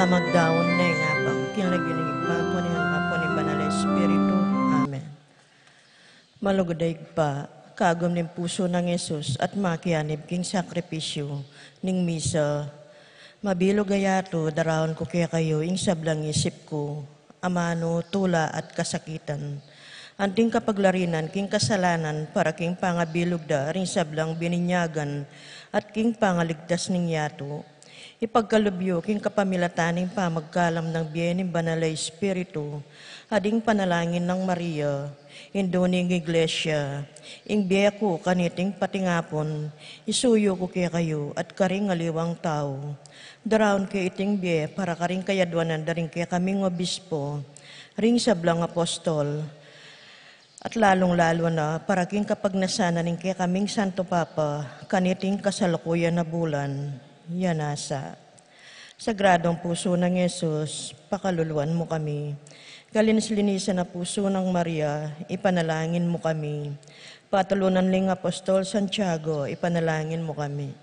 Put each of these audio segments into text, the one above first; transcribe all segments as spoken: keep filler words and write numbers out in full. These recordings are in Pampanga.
Magdaun na ing abang. King lagyu ning Ibpa, ampo ning Anak, ampo ning Banal a Espiritu. Amen. Malugud a Ibpa, kagum ning pusu nang Jesus at makianib king sakripisyu ning misa. Mabilug a yatu, daraun ku kekayu ing sablang isip ku, amanu, tula at kasakitan. Anting kapaglarinan king kasalanan para king pangabilug da ring sablang bininyagan at king pangaligtas ning yatu. Ipagkalub yu king kapamilatan ning pamagkalam nang bie ning Banal a Espiritu, a ding panalangin nang Maria, Indu ning Iglesia, ing bie ku kaniting patingapun, isuyu ku kekayu at karing aliwang tau. Daraun ke iting bie para karing kayadwanan da ring kekaming obispo, ring sablang apostol, at lalung-lalu na para king kapagnasan na ning kekaming Santo Papa, kaniting kasalukuyan a bulan. Ya nasa. Sagradong pusu nang Jesus, pakaluluan mu kami. Kalinis-linisan a pusu nang Maria, ipanalangin mu kami. Patulunan ling Apostol Santiago, ipanalangin mu kami.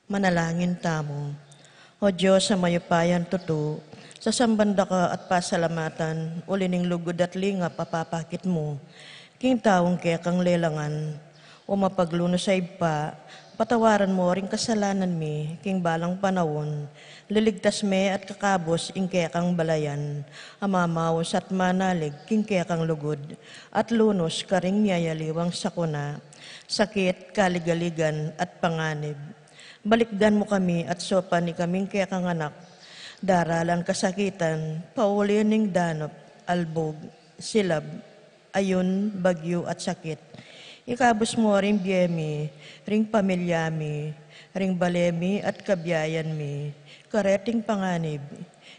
Manalangin tamu. O Dios a mayupayang tutu, sasamban da ka at pasalamatan, uli ning lugud at lingap a papakit mu king taung kekang lelangan. O mapaglunus a Ibpa, patawaran mu ring kasalanan mi king balang panaun, liligtas me at kakabus ing kekang balayan, a mamaus at manalig king kekang lugud at lunus karing miyayaliwang sakuna, sakit, kaligaligan at panganib. Balikdan mu kami at saupan ikaming kekang anak, daralan kasakitan, pauli ning danup, albug, silab, ayun, bagyu at sakit. Ikabus mu ring bie mi, ring pamilya mi, ring bale mi at kabiayan mi, kareting panganib.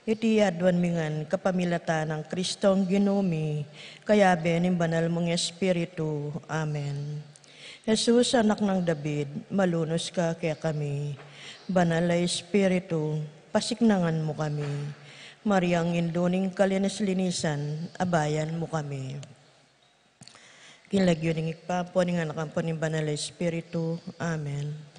Iti aduan mi ngan kapamilatan nang Kristong Ginu mi, kayabe ning Banal mung Espiritu. Amen. Jesus, Anak nang David, malunus ka kekami. Banal a Espiritu, pasiknangan mu kami. Mariang Indu ning kalinis-linisan, abayan mu kami. King lagyu ning Ibpa, ampo ning Anak, ampo ning Banal a Espiritu. Amen.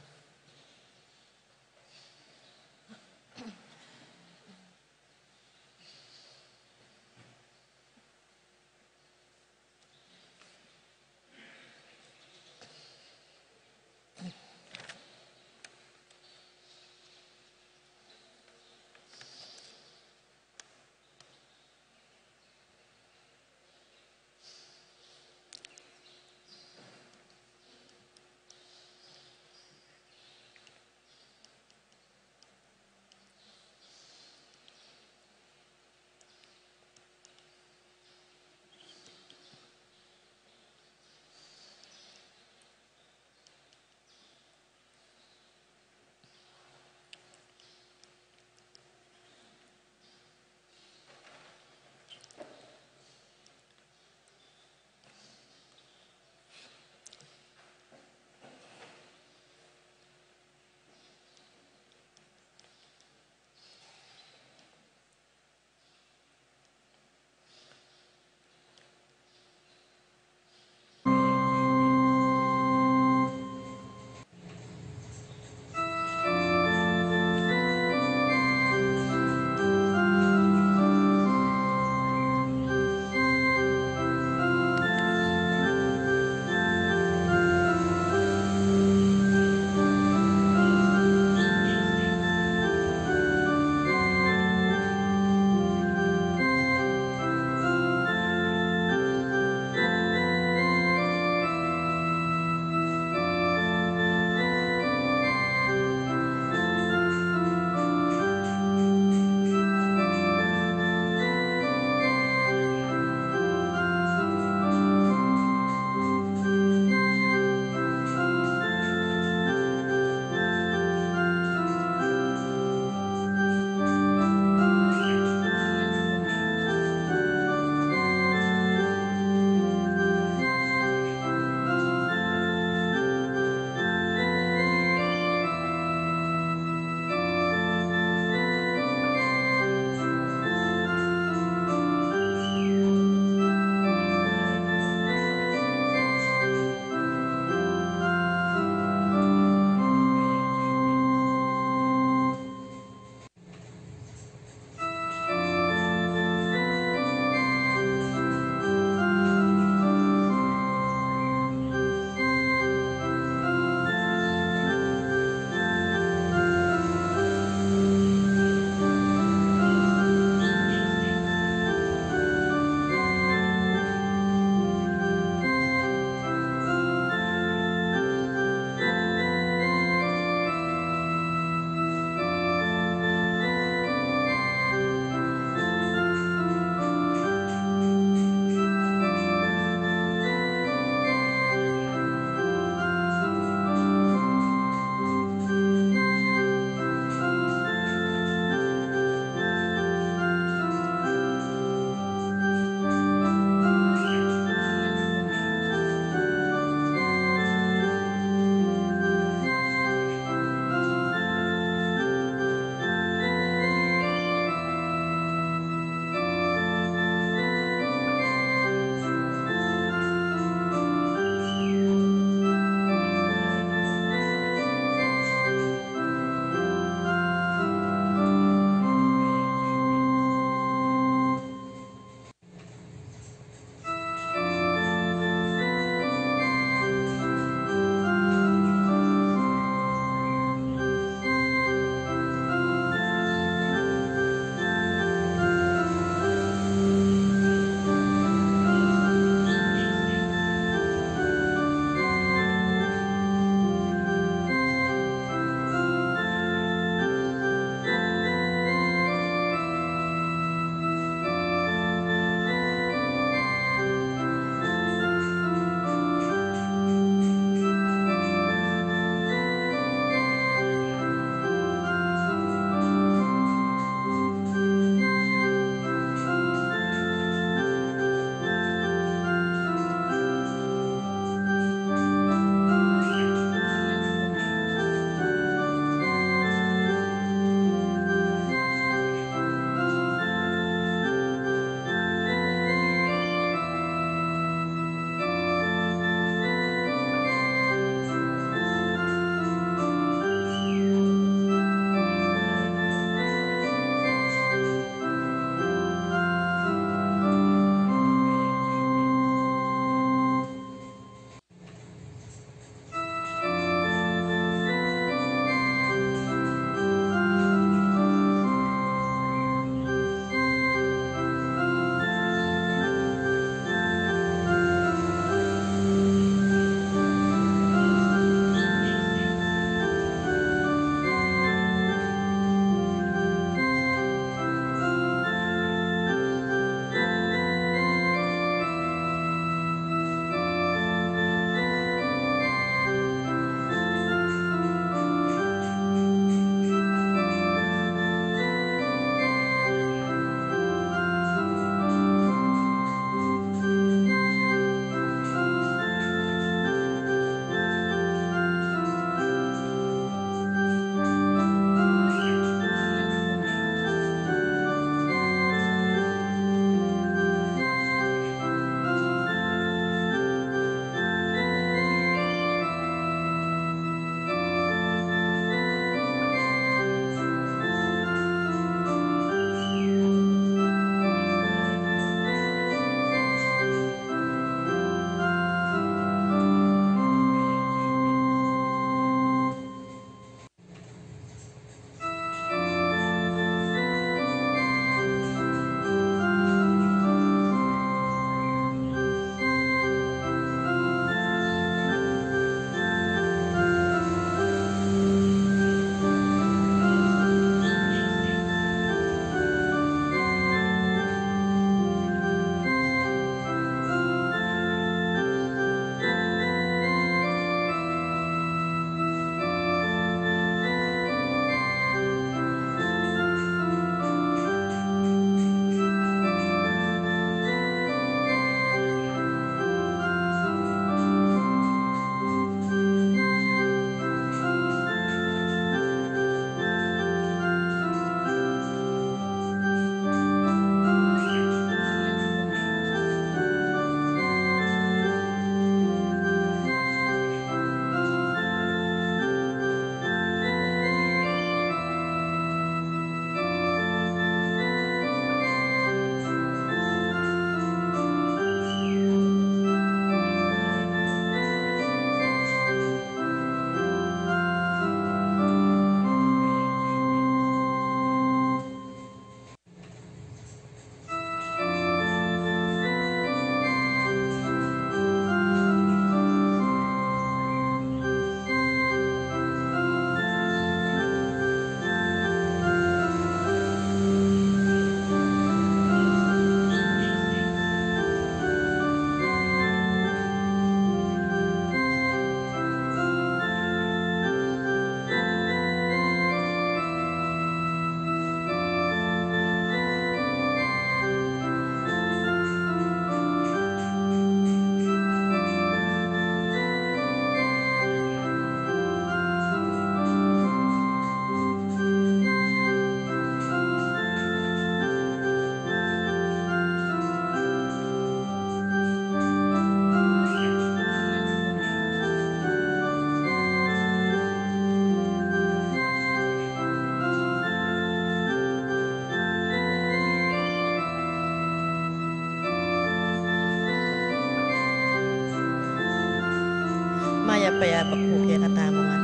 Mayap a abak pu kekatamu ngan.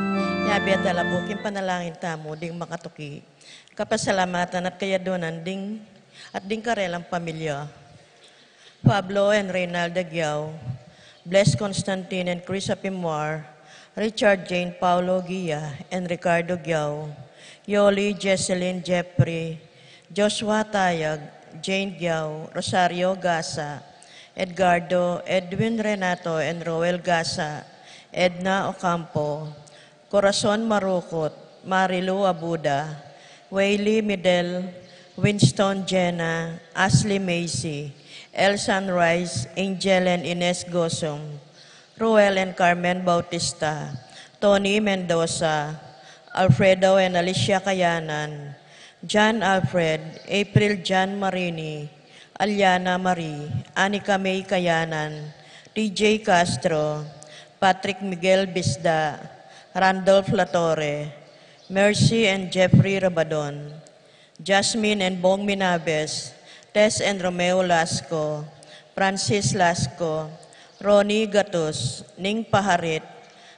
Yabe at ala pu king panalangin tamu ding makatuki, kapasalamatan at kayaduanan ding at ding karelang pamilya. Pablo and Reynalda Giao, Bless Constantine and Chris Apimwar, Richard Jane Paulo Gia and Ricardo Giao, Yoli, Jesselyn, Jeffrey, Joshua Tayag, Jane Giao, Rosario Gasa, Edgardo, Edwin Renato and Roel Gasa, Edna Ocampo, Corazon Marukut, Marilu Abuda, Waylee Midel, Winston Jenna, Ashley Macy, Elsan Rice, Angel and Ines Gosum, Ruel and Carmen Bautista, Tony Mendoza, Alfredo and Alicia Kayanan, John Alfred, April John Marini, Aliana Marie, Anika May Kayanan, T J Castro, Patrick Miguel Bisda, Randolph Latorre, Mercy and Jeffrey Rabadon, Jasmine and Bong Minabes, Tess and Romeo Lasco, Francis Lasco, Ronnie Gatus, Ning Paharit,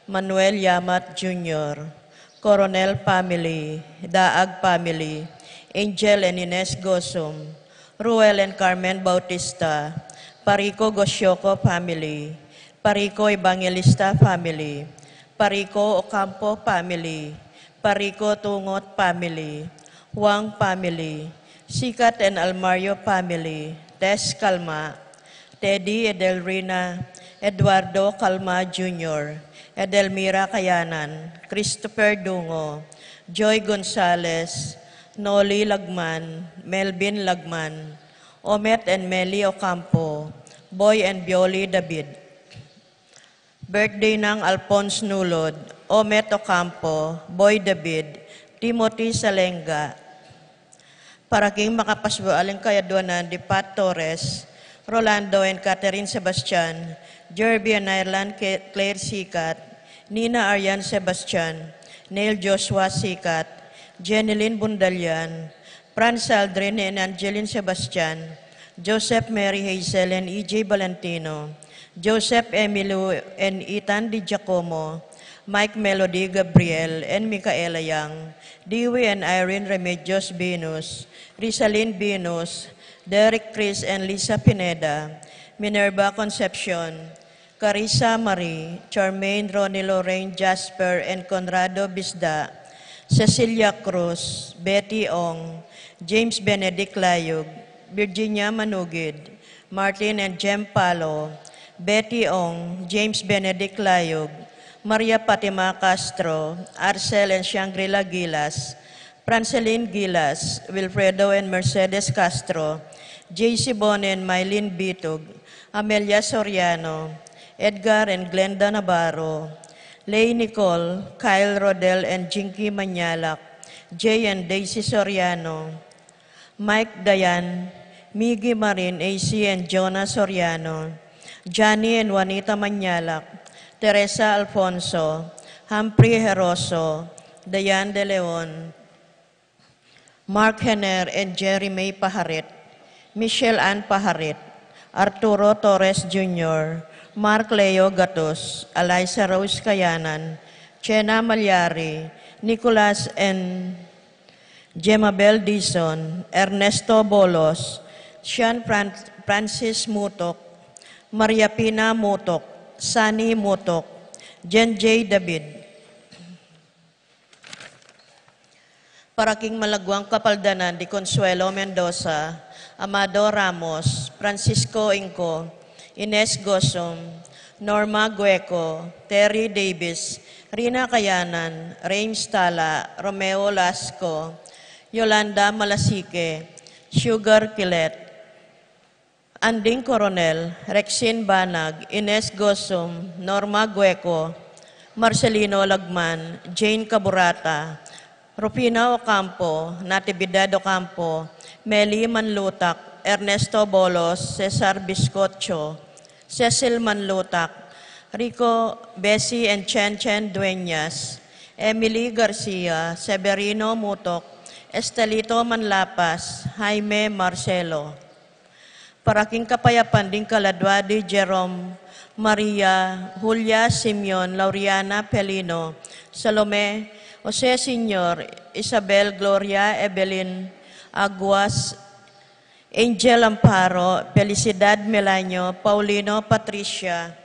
Manuel Yamat Junior, Coronel family, Daag family, Angel and Ines Gosum, Ruel and Carmen Bautista, Parico Gosioco family, Parico Evangelista family, Parico Ocampo family, Parico Tungot family, Huang family, Sikat and Almario family, Tess Calma, Teddy Edelrina, Eduardo Calma Junior, Edelmira Kayanan, Christopher Dungo, Joy Gonzales, Noli Lagman, Melvin Lagman, Omet and Meli Ocampo, Boy and Bioli David. Birthday nang Alphonse Nulod, Omet Ocampo, Boy David, Timothy Salenga. Para king makapasbualing kayaduanan di Pat Torres, Rolando and Catherine Sebastian, Jerby and Ireland Ke-, Claire Sikat, Nina Arian Sebastian, Neil Joshua Sikat, Jenilyn Bundalian, Franz Aldrin and Angeline Sebastian, Joseph Mary Hazel and E J Valentino, Joseph Emilio and Ethan Di Giacomo, Mike Melody Gabriel and Micaela Young, Dewey and Irene Remedios Venus, Rizalyn Venus, Derek Chris and Lisa Pineda, Minerva Concepcion, Carissa Marie, Charmaine, Ronnie Lorraine, Jasper and Conrado Bisda, Cecilia Cruz, Betty Ong, James Benedict Layug, Virginia Manugid, Martin and Jem Palo, Betty Ong, James Benedict Layug, Maria Fatima Castro, Arcel and Shangri-La Gilas, Francelin Gilas, Wilfredo and Mercedes Castro, J C Bon and Mylene Bitug, Amelia Soriano, Edgar and Glenda Navarro, Lay Nicole, Kyle Rodel and Jinky Manyalak, Jay and Daisy Soriano, Mike Dayan, Miggy Marin, A C and Jonah Soriano, Johnny and Juanita Manyalak, Teresa Alfonso, Humphrey Heroso, Dayan De Leon, Mark Henner and Jerry May Paharit, Michelle Ann Paharit, Arturo Torres Junior, Mark Leo Gatus, Eliza Rose Kayanan, Chena Malyari, Nicolas and Jemabel Dizon, Ernesto Bolos, Sean Fran-, Francis Mutok, Maria Pina Mutok, Sunny Mutok, Jen J David. Para king malaguang kapaldanan di Consuelo Mendoza, Amado Ramos, Francisco Inco, Ines Gosum, Norma Gueco, Terry Davis, Rina Kayanan, Rames Tala, Romeo Lasco, Yolanda Malasique, Sugar Quilet, Anding Coronel, Rexin Banag, Ines Gosum, Norma Gueco, Marcelino Lagman, Jane Caburata, Rufina Ocampo, Natividad Ocampo, Meli Manlutak, Ernesto Bolos, Cesar Biscocho, Cecil Manlutak, Rico, Bessie and Chen Chen Dueñas, Emily Garcia, Severino Mutok, Estelito Manlapas, Jaime Marcelo. Para king kapayapan ding kaladwa di Jerome Maria, Julia, Simeon, Lauriana, Pelino, Salome, Jose Senior, Isabel, Gloria, Evelyn, Aguas, Angel Amparo, Felicidad Melanio, Paulino Patricia,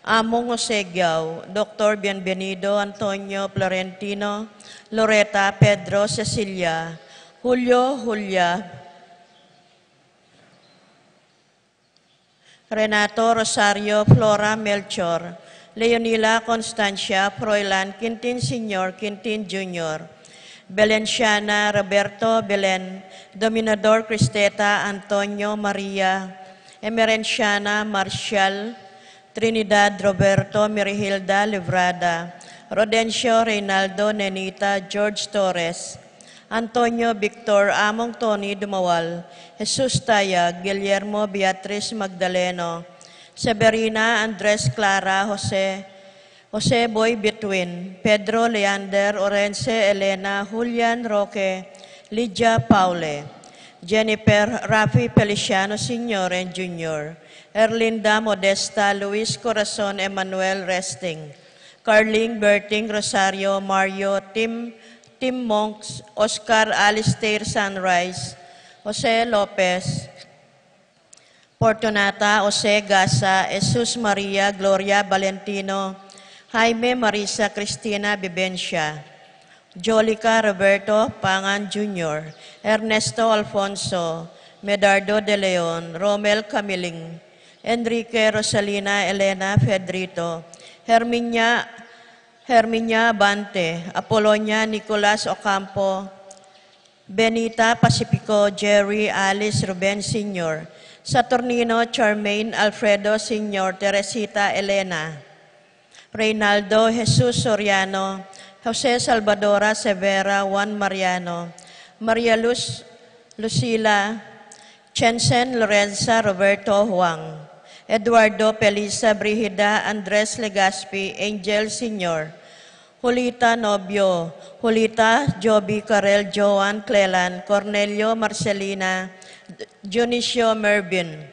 Among Jose Giao, Doktor Bienvenido Antonio Florentino, Loreta Pedro Cecilia, Julio Julia, Renato Rosario Flora Melchor, Leonila Constancia Froilan Quintin Senior Quintin Junior, Belenciana Roberto Belen, Dominador Cristeta Antonio Maria, Emerenciana Marcial, Trinidad Roberto Mirihilda Librada, Rodencio Reynaldo Nenita George Torres, Antonio Victor Among Tony Dumawal, Jesus Tayag, Guillermo Beatriz Magdaleno, Severina Andres Clara Jose, Jose Boy Between, Pedro Leander Orense Elena Julian Roque, Lydia Paule, Jennifer Rafi Feliciano Senior and Junior, Erlinda Modesta Luis Corazon Emmanuel Resting, Carling Berting Rosario Mario Tim Tim Monks, Oscar Alistair Sunrise, Jose Lopez, Fortunata Jose Gasa, Jesus Maria Gloria Valentino, Jaime Marisa Cristina Vivencia, Jolica Roberto Pangan Junior, Ernesto Alfonso, Medardo de Leon, Romel Camiling, Enrique Rosalina Elena Fedrito, Herminia Herminia Abante, Apolonia Nicolas Ocampo, Benita Pacifico, Jerry Alice Ruben Senior, Saturnino Charmaine Alfredo Senior, Teresita Elena, Reynaldo Jesus Soriano, Jose Salvadora Severa Juan Mariano, Maria Luz Lucila, Chensen Lorenza Roberto Huang, Eduardo Pelisa Brigida Andres Legaspi Angel Senior, Julita Nobio, Julita Joby Carel Joan Clelan Cornelio Marcelina Dionisio Mervin,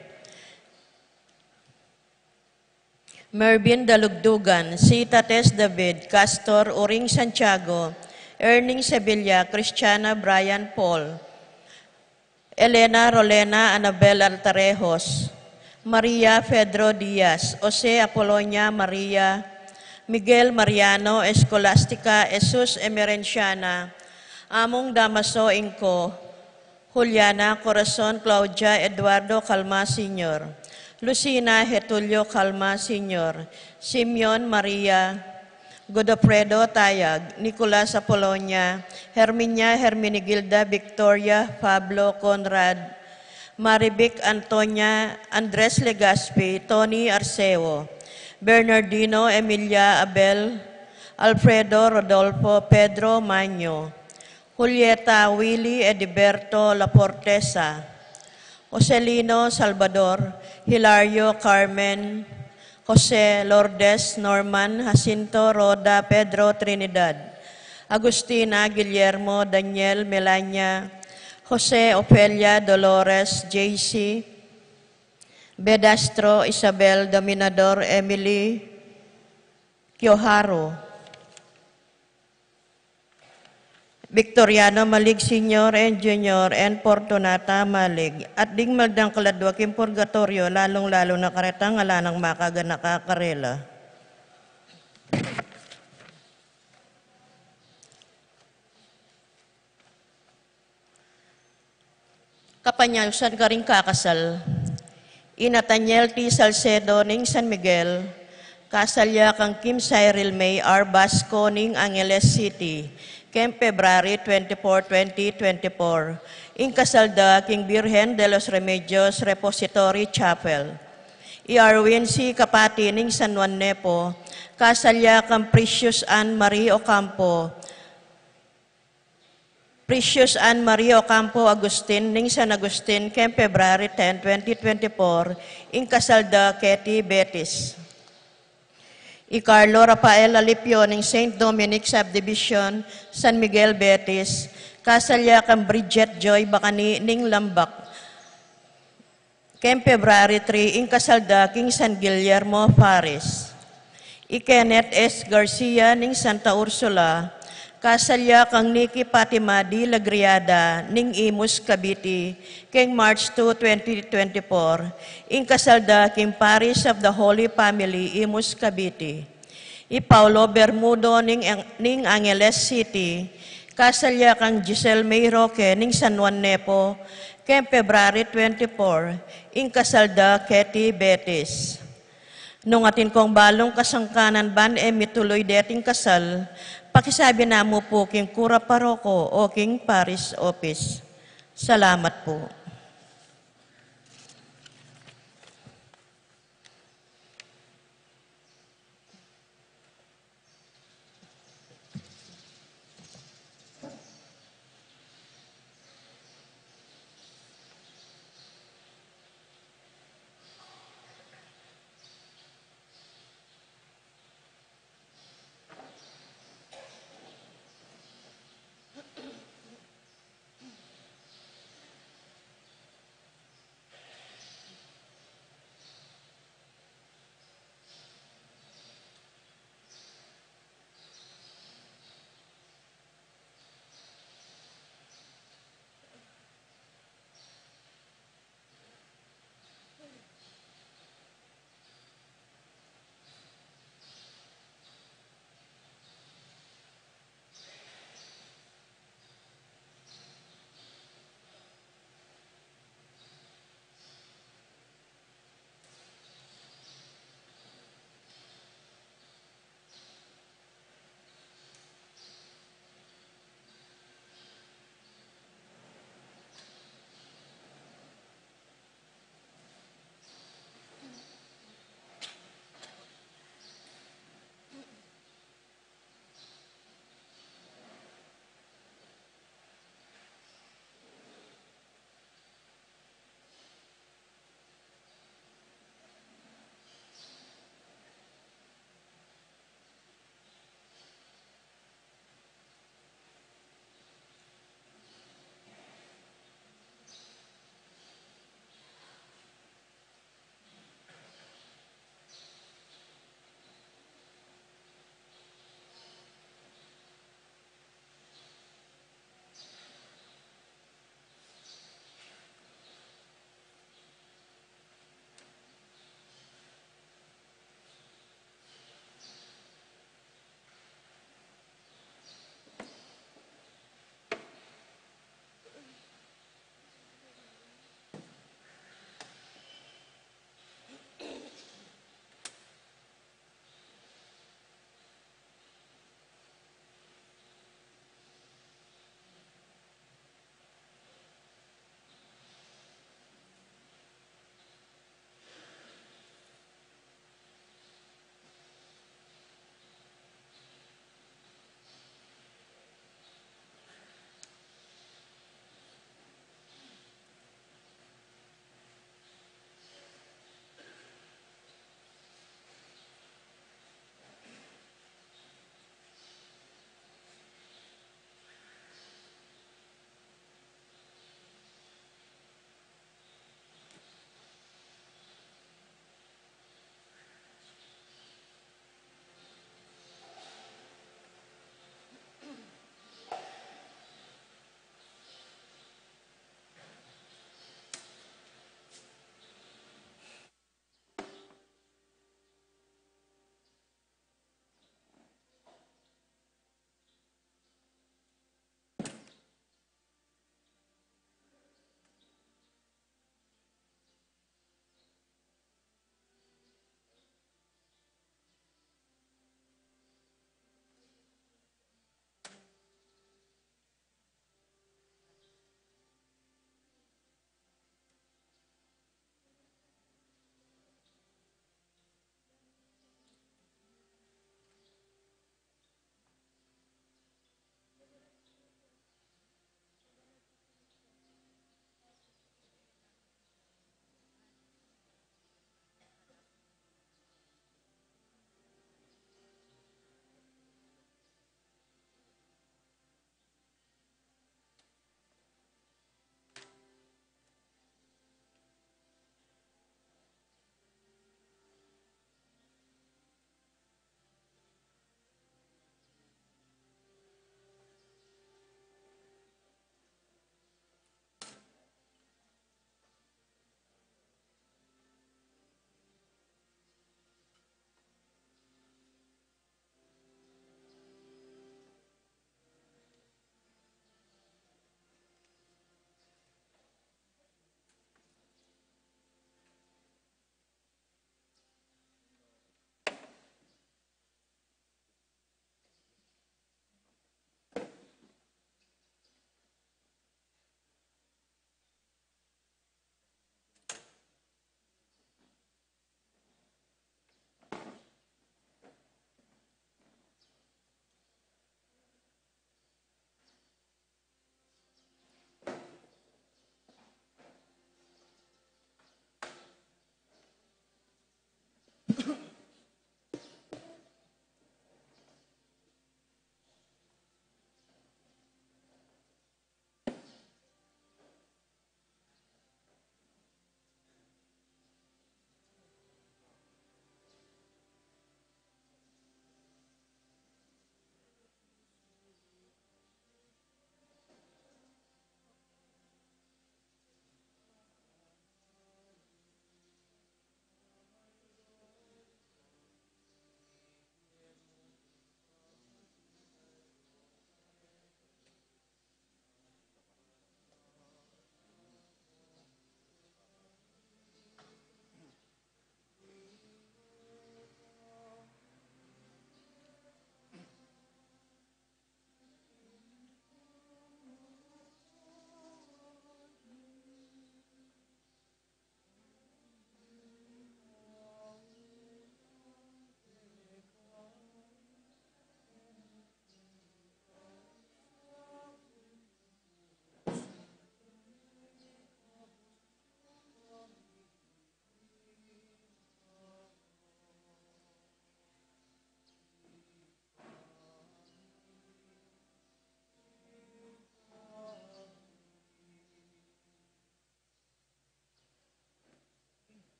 Mervin Dalugdugan, Sita Tess David, Castor Uring Santiago, Erning Sevilla, Christiana Brian Paul, Elena Rolena Anabel Altarejos, Maria Pedro Diaz, Jose Apolonia Maria, Miguel Mariano Escolastica, Jesus Emerenciana, Among Damaso Inco, Juliana Corazon, Claudia Eduardo Calma Senior, Lucina Getulio Calma Senior, Simeon Maria, Godofredo Tayag, Nicolas Apolonia, Herminia Herminigilda Victoria Pablo Conrad, Marivic Antonia Andres Legaspi, Tony Arceo, Bernardino Emilia Abel, Alfredo Rodolfo Pedro Maño, Julieta Willy Ediberto Laportesa, Joselino Salvador, Hilario Carmen, Jose Lourdes Norman Jacinto Rhoda Pedro Trinidad, Agustina Guillermo Daniel Melania, Jose Ofelia Dolores J C, Bedastro Isabel Dominador Emily Kiyoharu, Victoriano Malig Senior and Junior and Fortunata Malig, at ding maldang kaladua king purgatoryo, lalung-lalu na karetang ala nang makaganaka karela. Kapanyausan karing kakasal. I Nathaniel T Salcedo ning San Miguel, kasal ya kang Kim Cyril May R Basco ning Angeles City, keng February twenty-four, twenty twenty-four. Ing kasal da king Virgen de los Remedios Repository Chapel. I Arwin C Kapati ning San Juan Nepo, kasal ya kang Precious Ann Marie Ocampo, Precious Ann Marie Ocampo Agustin ning San Agustin, keng February ten, twenty twenty-four, ing kasal da Ketty Betis. I Carlo Rafael Alipio ning Saint Dominic Subdivision, San Miguel Betis, kasal ya kang Bridget Joy Bacani ning Lambak, Keng February three, ing kasal da king San Guillermo Faris. I Kenneth S. Garcia ning Santa Ursula, kasal ya kang Nikki Fatima D. Lagriada ning Imus, Cavite, keng March two, twenty twenty-four, ing kasal da king Parish of the Holy Family, Imus, Cavite. I Paulo Bermudo ning, ning Angeles City, kasal ya kang Giselle May Roque ning San Juan Nepo, keng February twenty-four, ing kasal da Katie Betis. Nung atin kong balung kasangkanan ban e mituluy deting kasal, pakisabi na mu pu king kura paroko o king parish office. Salamat pu.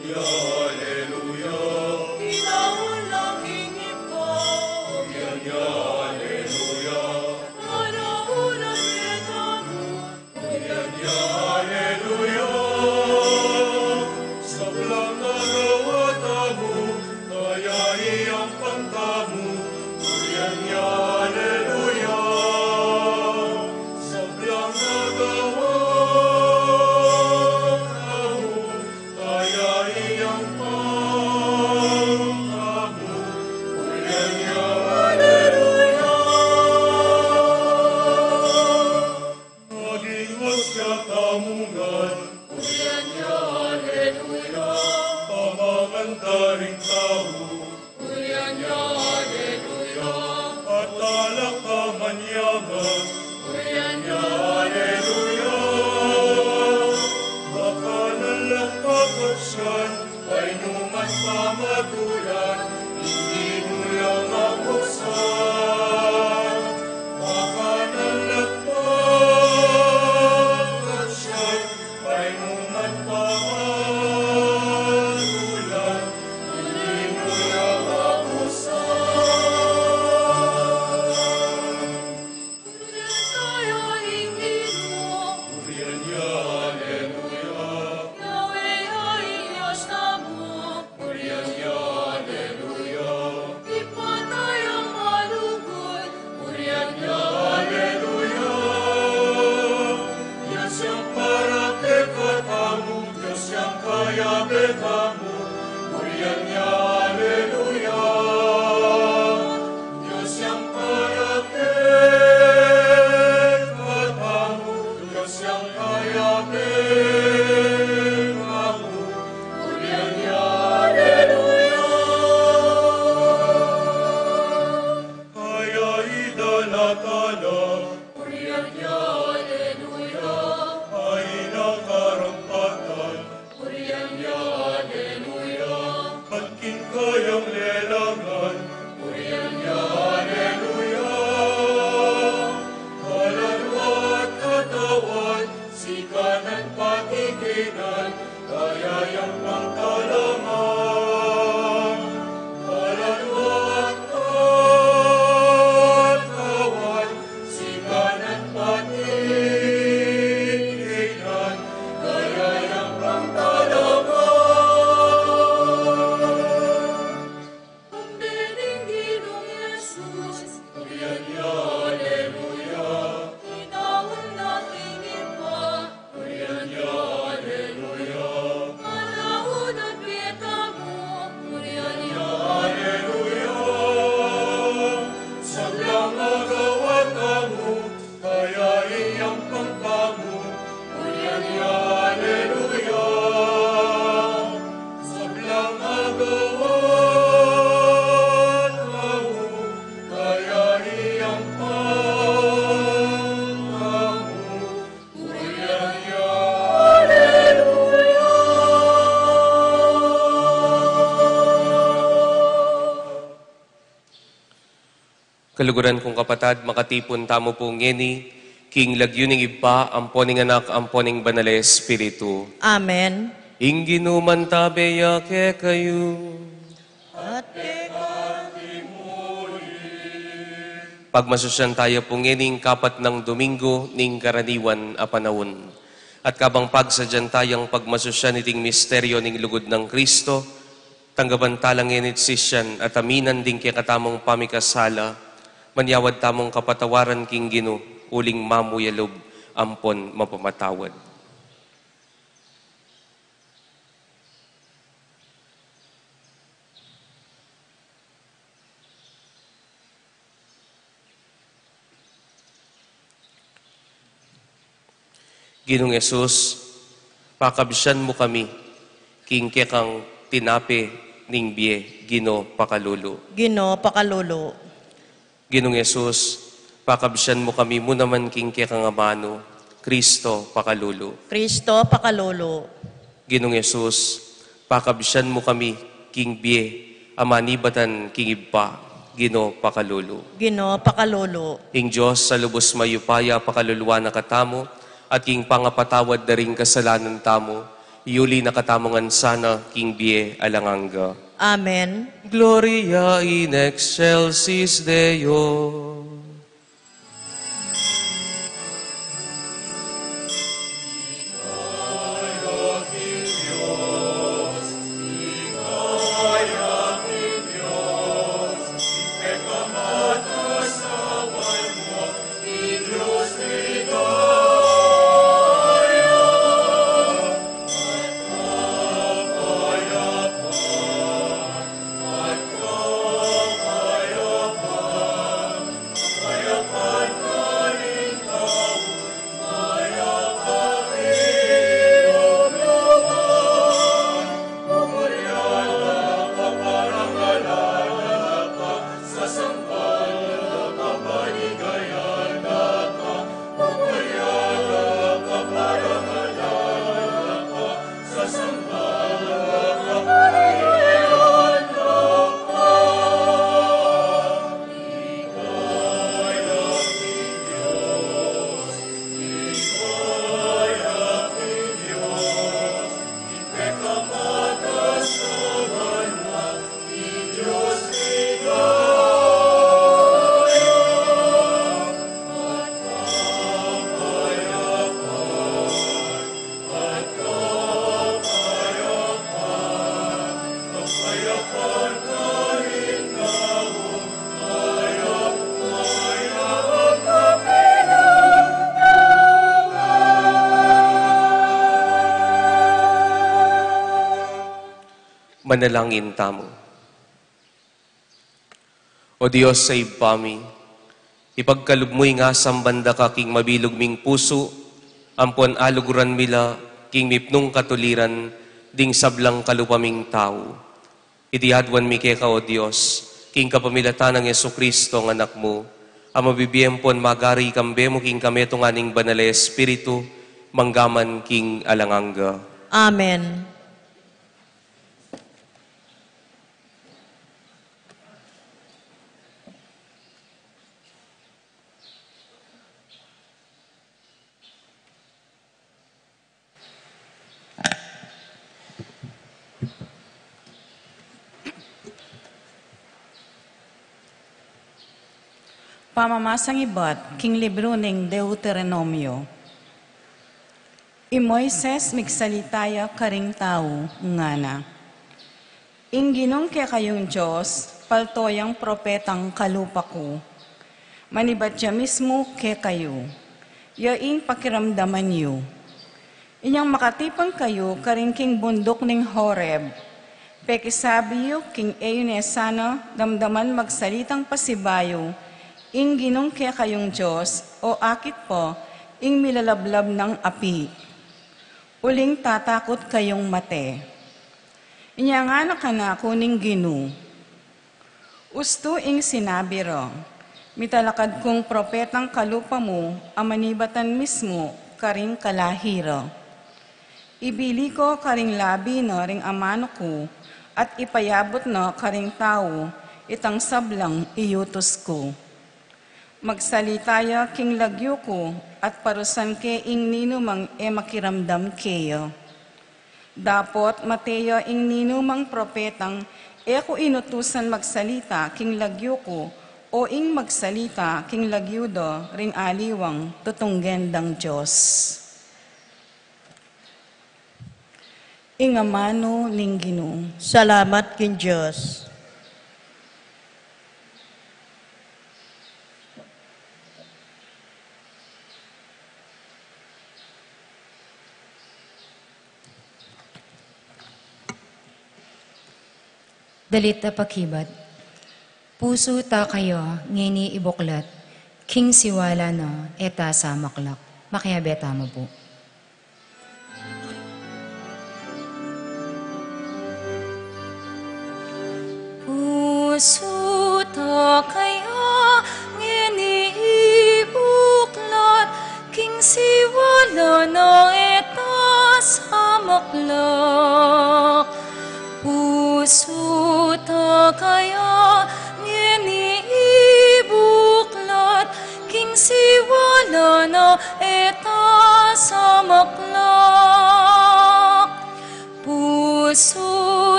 Aleluya. Itaun na king Ibpa. Purian ya, aleluya. Panaun na kekamu. Purian ya, aleluya. Sablang agawa tamu, kaya iyang pangtamu. Purian ya, aleluya. Sablang agawa tamu, kaya iyang pangtamu. Purian ya, aleluya. Maging hostia tamu ngan. Purian ya, aleluya. Pamangan ta ring tau. Purian ya, aleluya. At alak a manyaman. Purian ya, aleluya. Makanan lang pakatsian, painuman pamatulan, ing Ginu lang apusan. Makanan lang pakatsian, painuman pamatulan, ing Ginu lang apusan. Purian ya, aleluya. Yahweh ya ing Dios tamu. Purian ya, aleluya. Ibpa taya malugud. Purian ya, aleluya. Dios yang para kekatamu, Dios yang kayabe tamu. Purian ya, aleluya. Dios yang para kekatamu, Dios yang kayabe tamu. Purian ya, aleluya. Kaya idalakala. Purian ya, aleluya. Ay na karampatan. Purian ya, aleluya. At king kayang lelangan. Purian ya, aleluya. Kaluluwa at katawan, sikanan pati kainan, kaya yang pangtalangan. Kaluluwa at katawan, sikanan pati kainan, kaya yang pangtalangan. Ambe ning Ginung Jesus. Purian ya, aleluya. Itaun na king Ibpa. Purian ya, aleluya. Panaun na kekamu. Purian ya, aleluya. Sablang agawa tamu, kaya iyang pangtamu. Purian ya, aleluya. Sablang agawa tamu, kaya iyang pangtamu. Purian ya, aleluya. Kaluguran kung kapatad, makatipun tamu pu ngeni king lagyu ning Ibpa, ampo ning Anak, ampo ning Banal a Espiritu. Amen. Ing Ginu mantabe ya kekayu. At keka mu rin. Pagmasusyan taya pu ngeni ing kapat nang Domingo ning karaniwan a panaun. At kabang pagsadyan tayang pagmasusyan iting misteryo ning lugud nang Kristo, tanggapan tala ngeni't sisian at aminan ding kekatamung pamikasala, manyawad tamung kapatawaran king Ginu, uling mamu ya lub ampon mapamatawad. Ginung Jesus, pakabsian mu kami king kekang tinape ning bie, Ginu pakalulu. Ginu pakalulu. Ginung Jesus, pakabsian mu kami mu naman king kekang amanu, Kristo pakalulu. Kristo pakalulu. Ginung Jesus, pakabsian mu kami king bie a manibatan king Ibpa, Ginu pakalulu. Ginu pakalulu. Ing Dios a lubus mayupaya pakaluluan na katamu, at king pangapatawad da ring kasalanan tamu, Iyuli na katamu ngan sana king bie alang angga. Amen. Gloria in excelsis Deo. Manalangin tamu. O Dios a Ibpa mi, ipagkalub mu ing asamban da ka king mabilug ming pusu, ampon aluguran mi la king mipnung katuliran ding sablang kalupa ming tau. Iti aduan mi keka, O Dios, king kapamilatan nang Jesucristo a Anak mu, a mabibie ampon magari kambe mu king kametungan ning Banal a Espiritu, mangga man king alang angga. Amen. Pamamasang ibat king libru ning Deuteronomio. I Moises migsalita ya karing tau, ngana: Ing Ginung kekayung Dios, palto yang propetang kalupa ku. Manibat ya mismu kekayu. Ya ing pakiramdaman yu. Inyang makatipan kayu karin king bunduk ning Horeb, pekisabi yu king e yu ne sana damdaman magsalitang pasibayu ing Ginung kekayung Dios, o akit pa ing milalablab nang api. Uling tatakut kayung mate. Inya ngana kanaku ning Ginu: Ustu ing sinabi ra, mitalakad kung propetang kalupa mu a manibatan mismu karing kalahi ra. Ibili ko karing labi na ring amanu ku, at ipayabut na karing tau itang sablang iyutus ku. Magsalita ya king lagyu ku, at parusan ke ing ninumang e makiramdam keya. Dapot mate ya ing ninumang propetang e ku inutusan magsalita king lagyu ku, o ing magsalita king lagyu da ring aliwang tutunggen dang Dios. Ing amanu ning Ginu. Salamat king Dios. Dalit a pakibat. Pusu ta kaya ngeni ibuklat, king siwala na e ta samaklak. Makiabe tamu pu. Pusu ta kaya ngeni ibuklat, king siwala na e ta samaklak. Pusu ta kaya ngeni ibuklat, king siwala na e ta samaklak.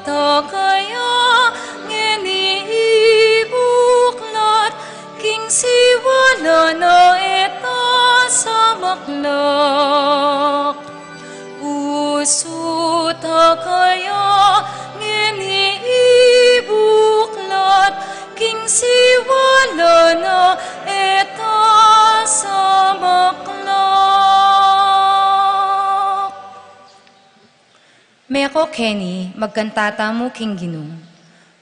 Ta kaya ngeni ibuklat king siwala na e ta samaklak. Pusu ta kaya ngeni ibuklat king siwala na e ta samaklak. Meko keni, magkanta tamu king Ginu.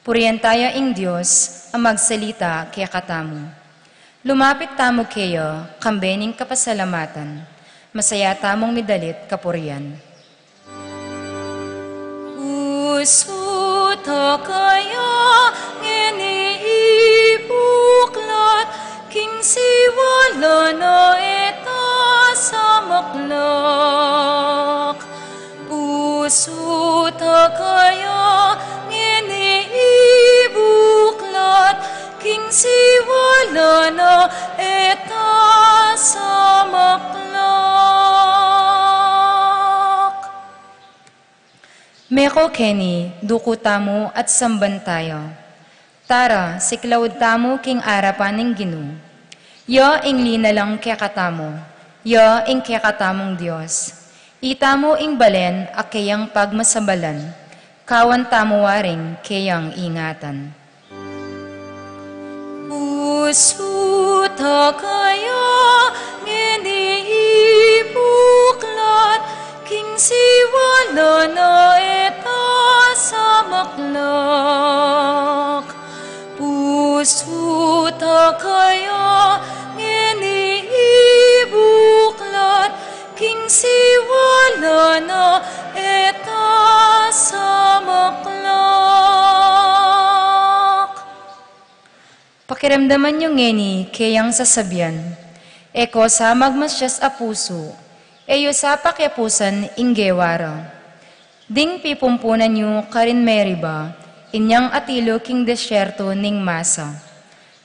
Purian taya ing Dios a magsalita kekatamu. Lumapit tamu keya, kambe ning kapasalamatan. Masaya tamung midalit kapurian. Pusu ta kaya ngeni ibuklat king siwala na e ta samaklak. Pusu ta kaya ngeni ibuklat king siwala na e ta samaklak. Meko keni, duku tamu at samban taya. Tara, siklaud tamu king arapan ning Ginu. Ya ing linalang kekatamu, ya ing kekatamung Dios. Itamu ing balen a keyang pagmasabalan, kawan tamu waring keyang ingatan. Pusu ta kaya ngeni ibuklat king siwala na e ta samaklak. Pusu ta kaya ngeni ibuklat king siwala na e ta samaklak. Pakiramdaman yu ngeni keyang sasabian, e ko sa magmasias a pusu, e yu sa pakiapusan ing gewa ra. Ding pipumpunan yu karin Meriba, inyang atilu king desierto ning Masa.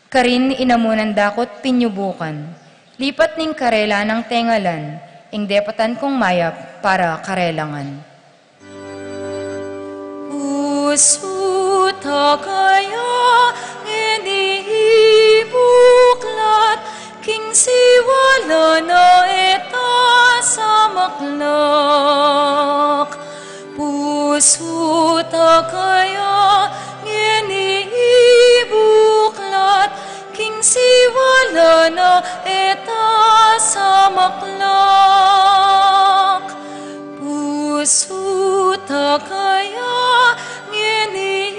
Karin inamunan dakut pinyubukan, lipat ning karela nang tengalan, ing depatan kung mayap para karelangan. Pusu ta kaya ngeni ibuklat king siwala na e ta samaklak. Pusu ta kaya ngeni ibuklat king siwala na e ta samaklak. Pusu ta kaya ngeni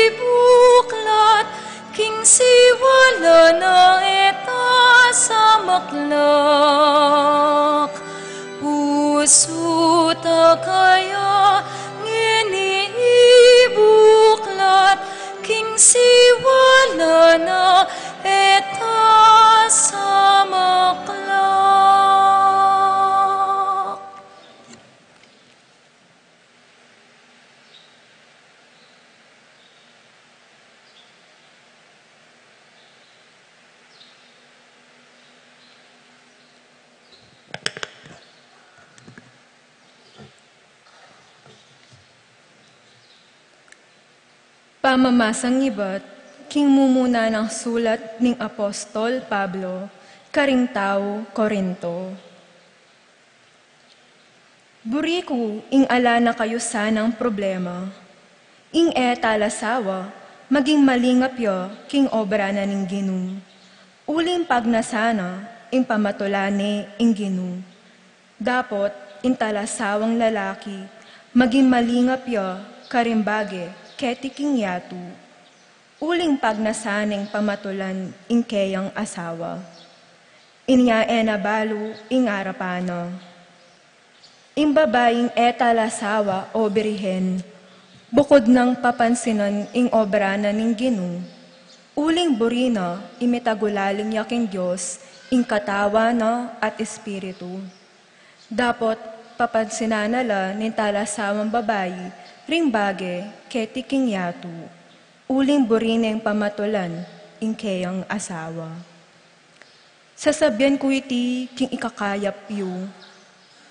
ibuklat king siwala na e ta samaklak. Pusu ta kaya ngeni ibuklat king siwala na e ta samaklak. Pamamasang ibat king mumuna nang sulat ning Apostol Pablo karing tau Corinto. Buri ku ing ala na kayu sanang problema. Ing e talasawa, maging malingap ya king obra na ning Ginu. Uling pagnasa na ing pamatulan ne ing Ginu. Dapot ing talasawang lalaki, maging malingap ya karing bage keti king yatu. Uling pagnasa neng pamatulan ing keyang asawa. Inya e na balu ing arapan na. Ing babaing e talasawa o birihen, bukud nang papansinan ing obra na ning Ginu, uling buri na ing mitagulaling ya king Dios ing katawan na at espiritu. Dapot papansinan na la ning talasawang babai ring bage keti king yatu, uling buri neng pamatulan ing keyang asawa. Sasabian ku iti king ikakayap yu.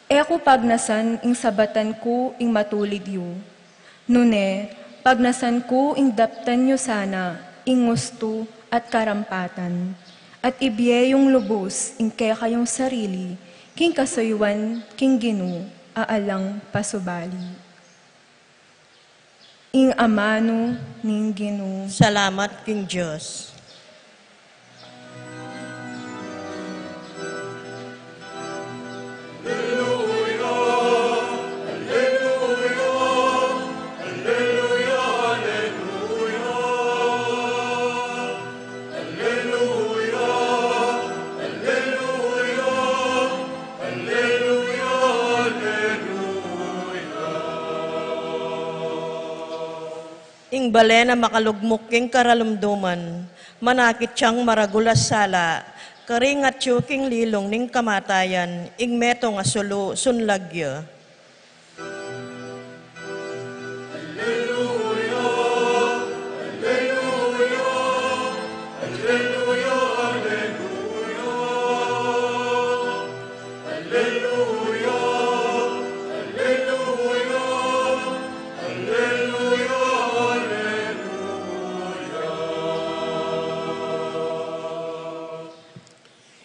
E ku pagnasan ing sabatan ku ing matulid yu. Nune, pagnasan ku ing daptan yu sana ing gustu at karampatan, at ibie yung lubus ing kekayung sarili, king kasuyuan king Ginu a alang pasubali. Ing amanu ning Ginu. Salamat king Dios. Ing balen a makalugmuk king karalumduman, manakit yang maragul a sala, karing atyu king lilung ning kamatayan, ing metung a sulu, sunlag ya.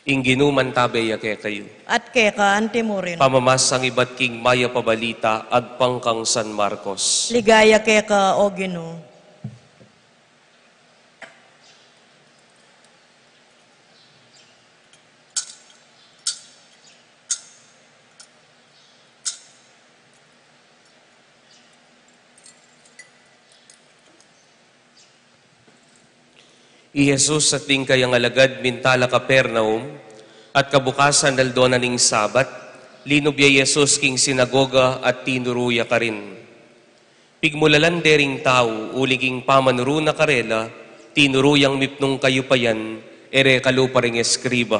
Ing Ginu mantabe ya kekayu. At keka antimurin. Pamamasang ibat king mayap a balita agpang kang San Marcos. Ligaya keka, O Ginu. I Jesus at ding kayang alagad minta la Capernaum, at kabukasan aldo na ning Sabat, linub ya i Jesus king sinagoga at tinuru ya karin. Pigmulalan de ring tau, uling king pamanuru na karela, tinuru yang mipnung kayupayan, e re kalupa ring eskriba.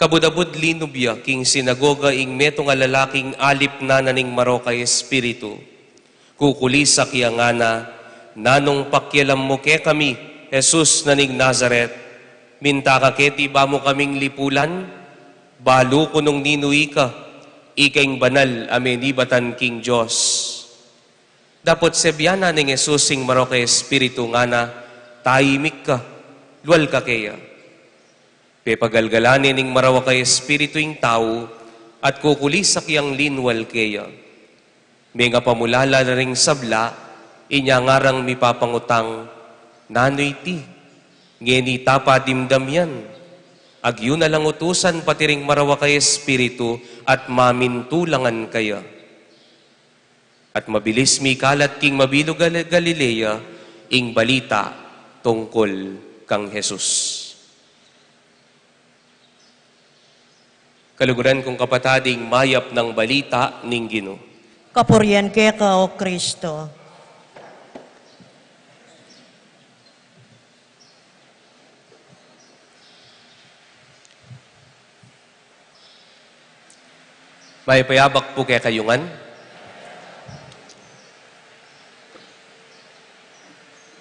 Kabud-abud linub ya king sinagoga ing metung a lalaking alip na na ning marok a espiritu. Kukulisak ya ngana, "Nanung pakialam mu kekami, Jesus na ning Nazaret? Minta ka keti ba mu kaming lipulan? Balu ku nung ninu ika, ika ing banal a menibatan king Dios." Dapot sibian na ning Jesus ing marok a espiritu, ngana, "Taimik ka, lual ka keya." Pepagalgalan ne ning marok a espiritu ing tau, at kukulisak yang linwal keya. Mengapamulala na ring sabla, inya ngarang mipapangutang, "Nanu iti? Ngeni ta pa dimdam yan? Agyu na lang utusan pati ring marok a espiritu, at mamintulangan kaya." At mabilis mikalat king mabilug a Gal-, Galilea ing balita tungkul kang Jesus. Kaluguran kung kapatad, ing mayap nang balita ning Ginu. Kapurian keka, O Kristo. Mayap a abak pu kekayu ngan.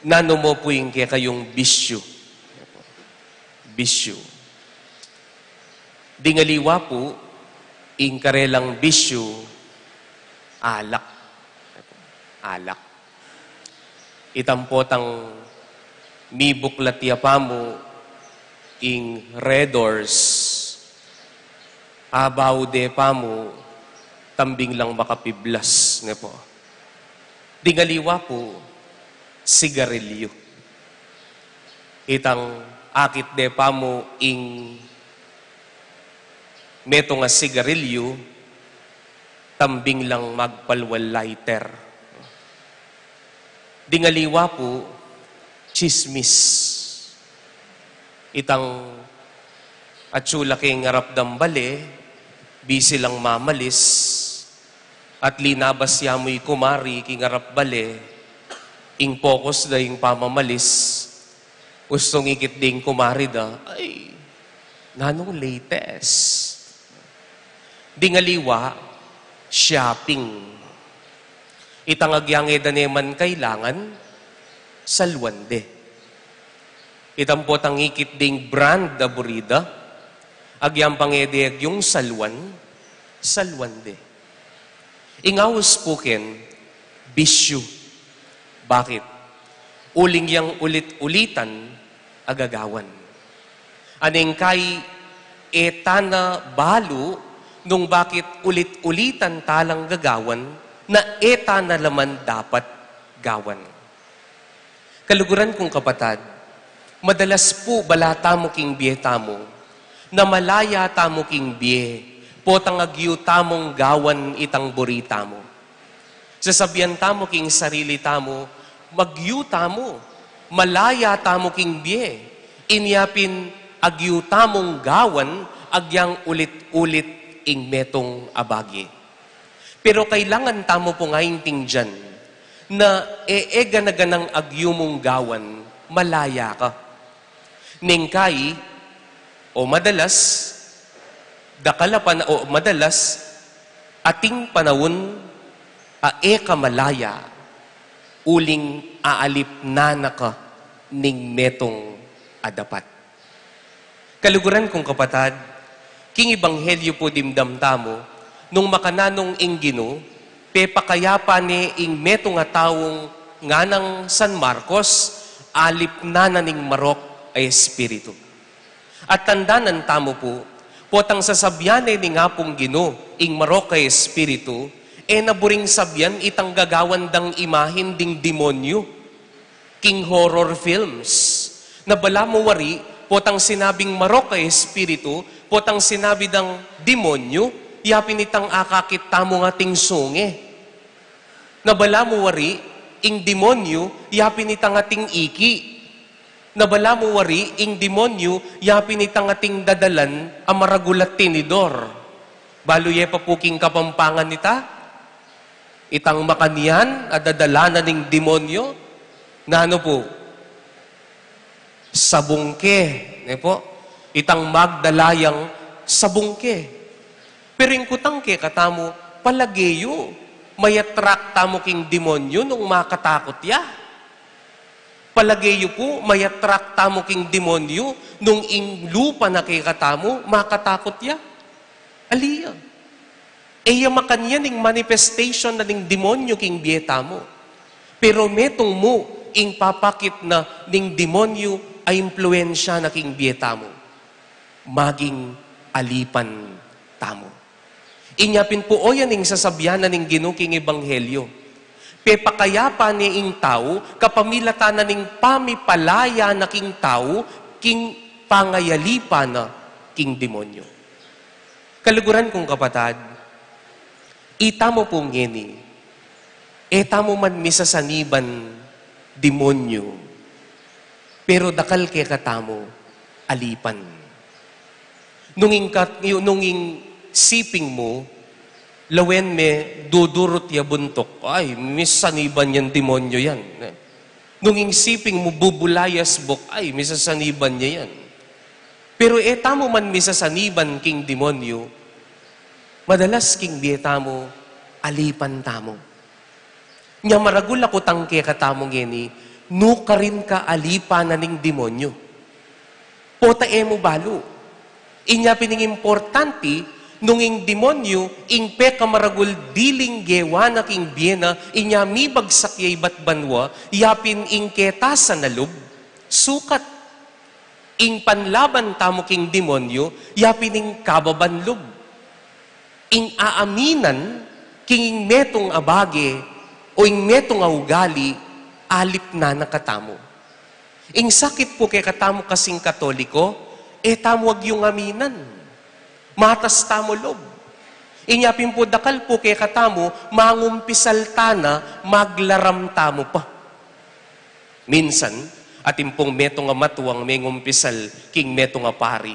Nanu mu pu ing kekayung bisyu? Bisyu. Ding aliwa pu, ing karelang bisyu, alak. Alak. Itang potang mibuklat ya pamu ing Red Horse, abaw de pamu tambing lang makapiblas, ne pu. Ding aliwa pu, sigarilyu. Itang akit de pamu ing metung a sigarilyu, tambing lang magpalwal lighter. Ding aliwa pu, tsismis. Itang atsu la king arap dang bale, bisi lang mamalis, at linabas ya mu i kumari king arap bale, ing focus da ing pamamalis, ustung ikit ding kumari da, "Ay, nanung latest?" Ding aliwa, shopping. Itang agyang e da ne man kailangan, salwan de. Itang potang ikit ding brand a buri da, agyang pang e de agyung salwan, salwan de. Ing aus pu ken, Bisyu. Bakit? Uling yang ulit-ulitan a gagawan. Aneng kai, e ta na balu nung bakit ulit-ulitan ta lang gagawan na e ta na la man dapat gawan. Kaluguran kung kapatad, madalas pu bala tamu king bie tamu, na malaya tamu king bie, potang agyu tamung gawan itang buri tamu. Sasabian tamu king sarili tamu, magyu tamu, malaya tamu king bie, inya pin agyu tamung gawan agyang ulit-ulit ing metung a bage. Pero kailangan tamu pung aintindian na e, e gana-ganang agyu mung gawan, malaya ka. Neng kai, o madalas, dakal a pana-, o madalas, ating panaun a e ka malaya, uling aalipnan na ka ning metung a dapat. Kaluguran kung kapatad, king ebanghelyu pu dimdam tamu, nung makananu ing Ginu, pepakayapan ne ing metung a taung nganang San Marcos, alipnan na ning marok a espiritu. At tandanan tamu pu, potang sasabian ne ning Apung Ginu, ing marok a espiritu, e na buring sabian itang gagawan dang imahin ding demonyu. King horror films, na bala mu wari, potang sinabing marok a espiritu, potang sinabi dang demonyu, ya pin itang akakit tamung ating sunge. Na bala mu wari, ing demonyu, ya pin itang ating iki. Na bala mu wari, ing demonyu, ya pin itang ating dadalan a maragul a tinidor. Balu ye pa pu king Kapampangan ita? Itang makanyan a dadalanan ning demonyu, nanu pu? Sabungke, ne pu? Itang magdala yang sabungke. Pero ing kutang kekatamu, palage yu, may-attract tamu king demonyu nung makatakut ya? Palage yu pu, may-attract tamu king demonyu nung ing lupa na kekatamu, makatakut ya? Ali ya. E ya makanyan ing manifestation na ning demonyu king bie tamu. Pero metung mu ing papakit na ning demonyu a impluensya na king bie tamu. Maging alipan tamu. Inya pin pu, o yan ing sasabian na ning Ginu king ebanghelyu. Pepakayapan ne ing tau, kapamilatan na ning pamipalaya na king tau, king pangayalipan na king demonyu. Kaluguran kung kapatad, itamu pu ngeni, e tamu man misasaniban demonyu, pero dakal kekatamu alipan. Nung ing kat-, yu-, nung ing siping mu, lawen me dudurut ya buntuk, ay, misasaniban yan demonyu yan. Nung ing siping mu bubulayas buk, ay, misasaniban ya yan. Pero e tamu man misasaniban king demonyu, madalas king bie tamu, alipan tamu. Nya maragul a kutang kekatamu ngeni, nukarin ka alipan na ning demonyu? Pota e mu balu. Inya pin ing importante, nung ing demonyu, ing pekamaragul diling gewa na king bie na, inya mibagsak ya ibat banua, ya pin ing ketasan a lub, sukat. Ing panlaban tamu king demonyu, ya pin ing kababan lub. Ing aaminan king ing metung a bage o ing metung a ugali, alipnan na katamu. Ing sakit pu kekatamu kasing Katoliko, e tamu agyung aminan. Matas tamu lub. Inya pin pu dakal pu kekatamu, mangumpisal ta na, maglaram tamu pa. Minsan, atin pung metung a matuang mengumpisal king metung a pari.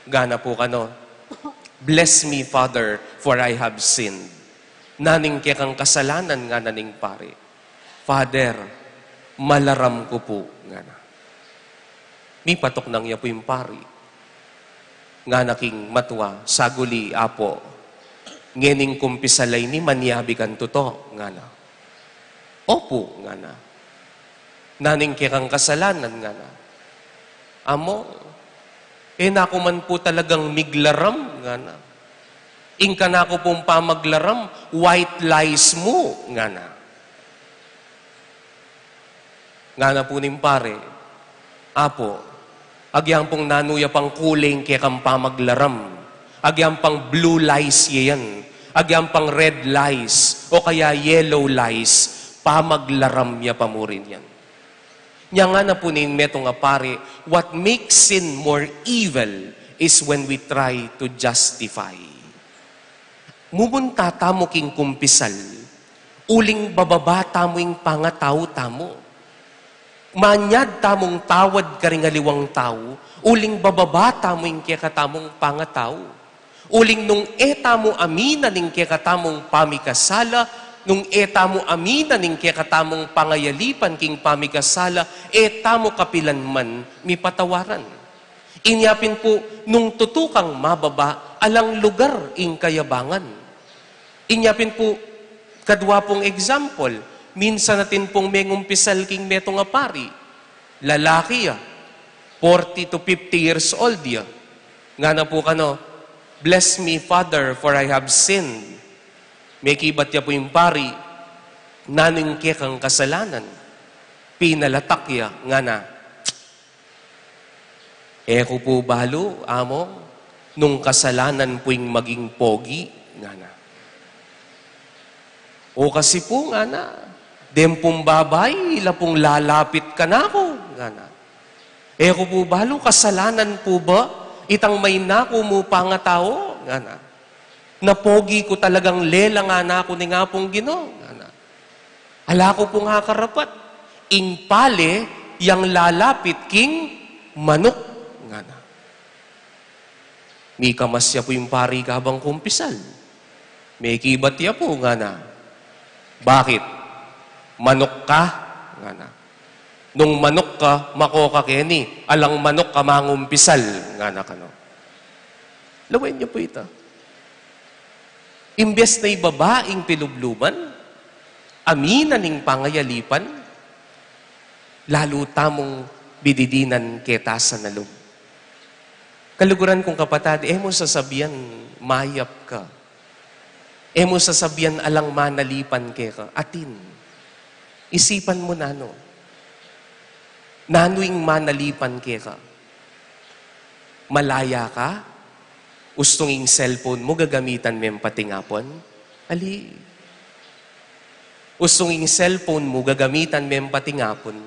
Ngana pu kanu, "Bless me, Father, for I have sinned." "Nanu ing kekang kasalanan?" ngana ning pari. "Father, malaram ku pu," ngana. Mipatuknang ya pu ing pari. Ngana king matua, "Saguli, Apo. Ngening kumpisal a ini, manyabi kang tutu?" ngana. "Opu," ngana. "Nanu ing kekang kasalanan?" ngana. "Among, e na ku man pu talagang miglaram," ngana. "Ing kanaku pung pamaglaram, white lies mu," ngana. Ngana pu ning pari, "Apo, agyang pung nanu ya pang kule ing kekang pamaglaram, agyang pang blue lice ya yan, agyang pang red lice, o kaya yellow lice, pamaglaram ya pa mu rin yan." Nya ngana pu ning metung a pari, "What makes sin more evil is when we try to justify." Mumunta tamu king kumpisal, uling bababa tamu ing pangatau tamu. Manyad tamung tawad karing aliwang tau, uling bababa tamu ing kekatamung pangatau. Uling nung e tamu aminan ing kekatamung pamikasala, nung e tamu aminan ing kekatamung pangayalipan king pamikasala, e tamu kapilan man mipatawaran. Inya pin pu, nung tutu kang mababa, alang lugar ing kayabangan. Inya pin pu, kadwa pung example, minsan atin pung mengumpisal king metung a pari, lalaki ya, forty to fifty years old ya. Ngana pu kanu, "Bless me, Father, for I have sinned." Mekibat ya pu ing pari, "Nanu ing kekang kasalanan?" Pinalatak ya, ngana, "E ku pu balu, Among, nung kasalanan pu ing maging pogi," ngana. "O kasi pu," ngana, "deng pung babai, ila pung lalapit kanaku," ngana. "E ku pu balu, kasalanan pu ba itang mainaku mu pangatau?" ngana. "Na pogi ku talagang lelang naku ning Apung Ginu," ngana. "Ala ku pung akarapat, ing pale yang lalapit king manuk," ngana. Mikamas ya pu ing pari kabang kumpisal. Mekibat ya pu, ngana, "Bakit? Manuk ka?" ngana. "Nung manuk ka, mako ka keni, alang manuk ka mangumpisal," ngana kanu. Lawen yu pu ita. Imbes na ibaba ing pilubluban, aminan ing pangayalipan, lalu tamung bididinan ketasan a lub. Kaluguran kung kapatad, e mu sasabian mayap ka. E mu sasabian alang manalipan keka. Atin. Isipan mu nanu. Nanu ing manalipan keka? Malaya ka? Ustung ing cellphone mu gagamitan meng patingapun? Ali. Ustung ing cellphone mu gagamitan meng patingapun?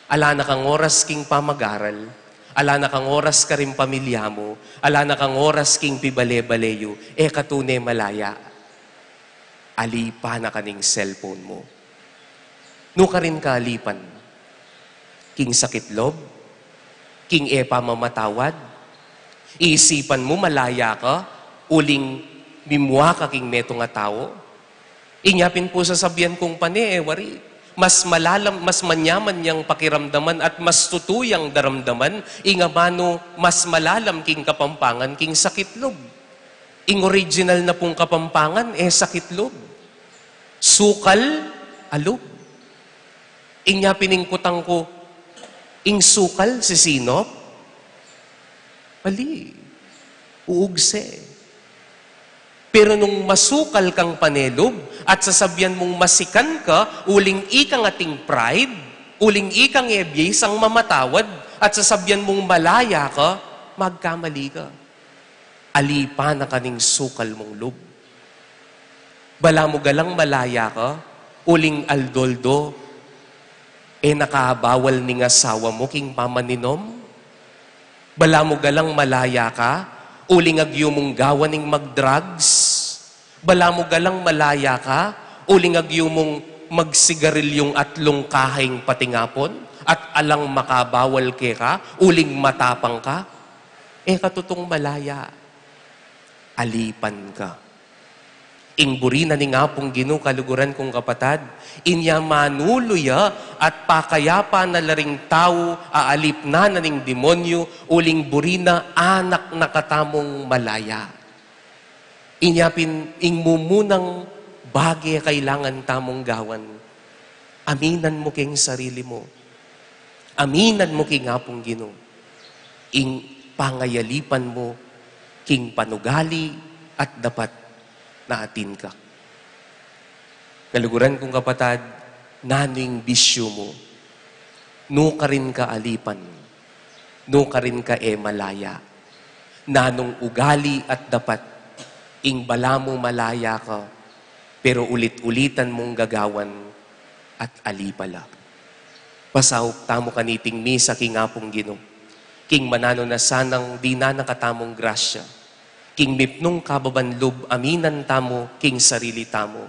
Ala na kang oras king pamag-aral, ala na kang oras karing pamilya mu, ala na kang oras king pibale-bale yu, e ka tune malaya. Alipan na ka ning cellphone mu. Nu karin ka alipan? King sakit lub? King e pamamatawad? Isipan mu malaya ka, uling mimua ka king metung a tau? Inya pin pu sasabian kung pane, e wari, mas malalam, mas manyaman yang pakiramdaman at mas tutu yang daramdaman ing amanu mas malalam king Kapampangan king sakit lub. Ing original na pung Kapampangan, e sakit lub. Sukal a lub. Inya pin ing kutang ku, ing sukal sisinop? Ali, uugse. Pero nung masukal kang pane lub at sasabian mung masikan ka, uling ikang ating pride, uling ikang e bie sang mamatawad, at sasabian mung malaya ka, magkamali ka. Alipan na ka ning sukal mung lub. Balamu galang malaya ka, uling aldo-aldo, e na ka abawal ning asawa mu king pamaninom? Balamu galang malaya ka, uling agyu mung gawan ing mag-drugs? Balamu galang malaya ka, uling agyu mung magsigarilyung atlung kaha ing patingapun, at alang makabawal keka, uling matapang ka? E ka tutung malaya. Alipan ka. Ing buri na ning Apung Ginu, kaluguran kung kapatad, inya manulu ya at pakayapa na la ring tau a alipnan na ning demonyu, uling buri na anak na katamung malaya. Inya pin ing mumunang bage kailangan tamung gawan, aminan mu king sarili mu. Aminan mu king Apung Ginu ing pangayalipan mu king panugali at dapat na atin ka. Kaluguran kung kapatad, nanu ing bisyu mu? Nu karin ka alipan, nu karin ka e malaya. Nanung ugali at dapat, ing balamu malaya ka, pero ulit-ulitan mung gagawan at ali pala. Pasaup tamu kaniting misa king Apung Ginu, king mananu na sanang dinan na katamung grasya, king mipnung kababan lub aminan tamu king sarili tamu,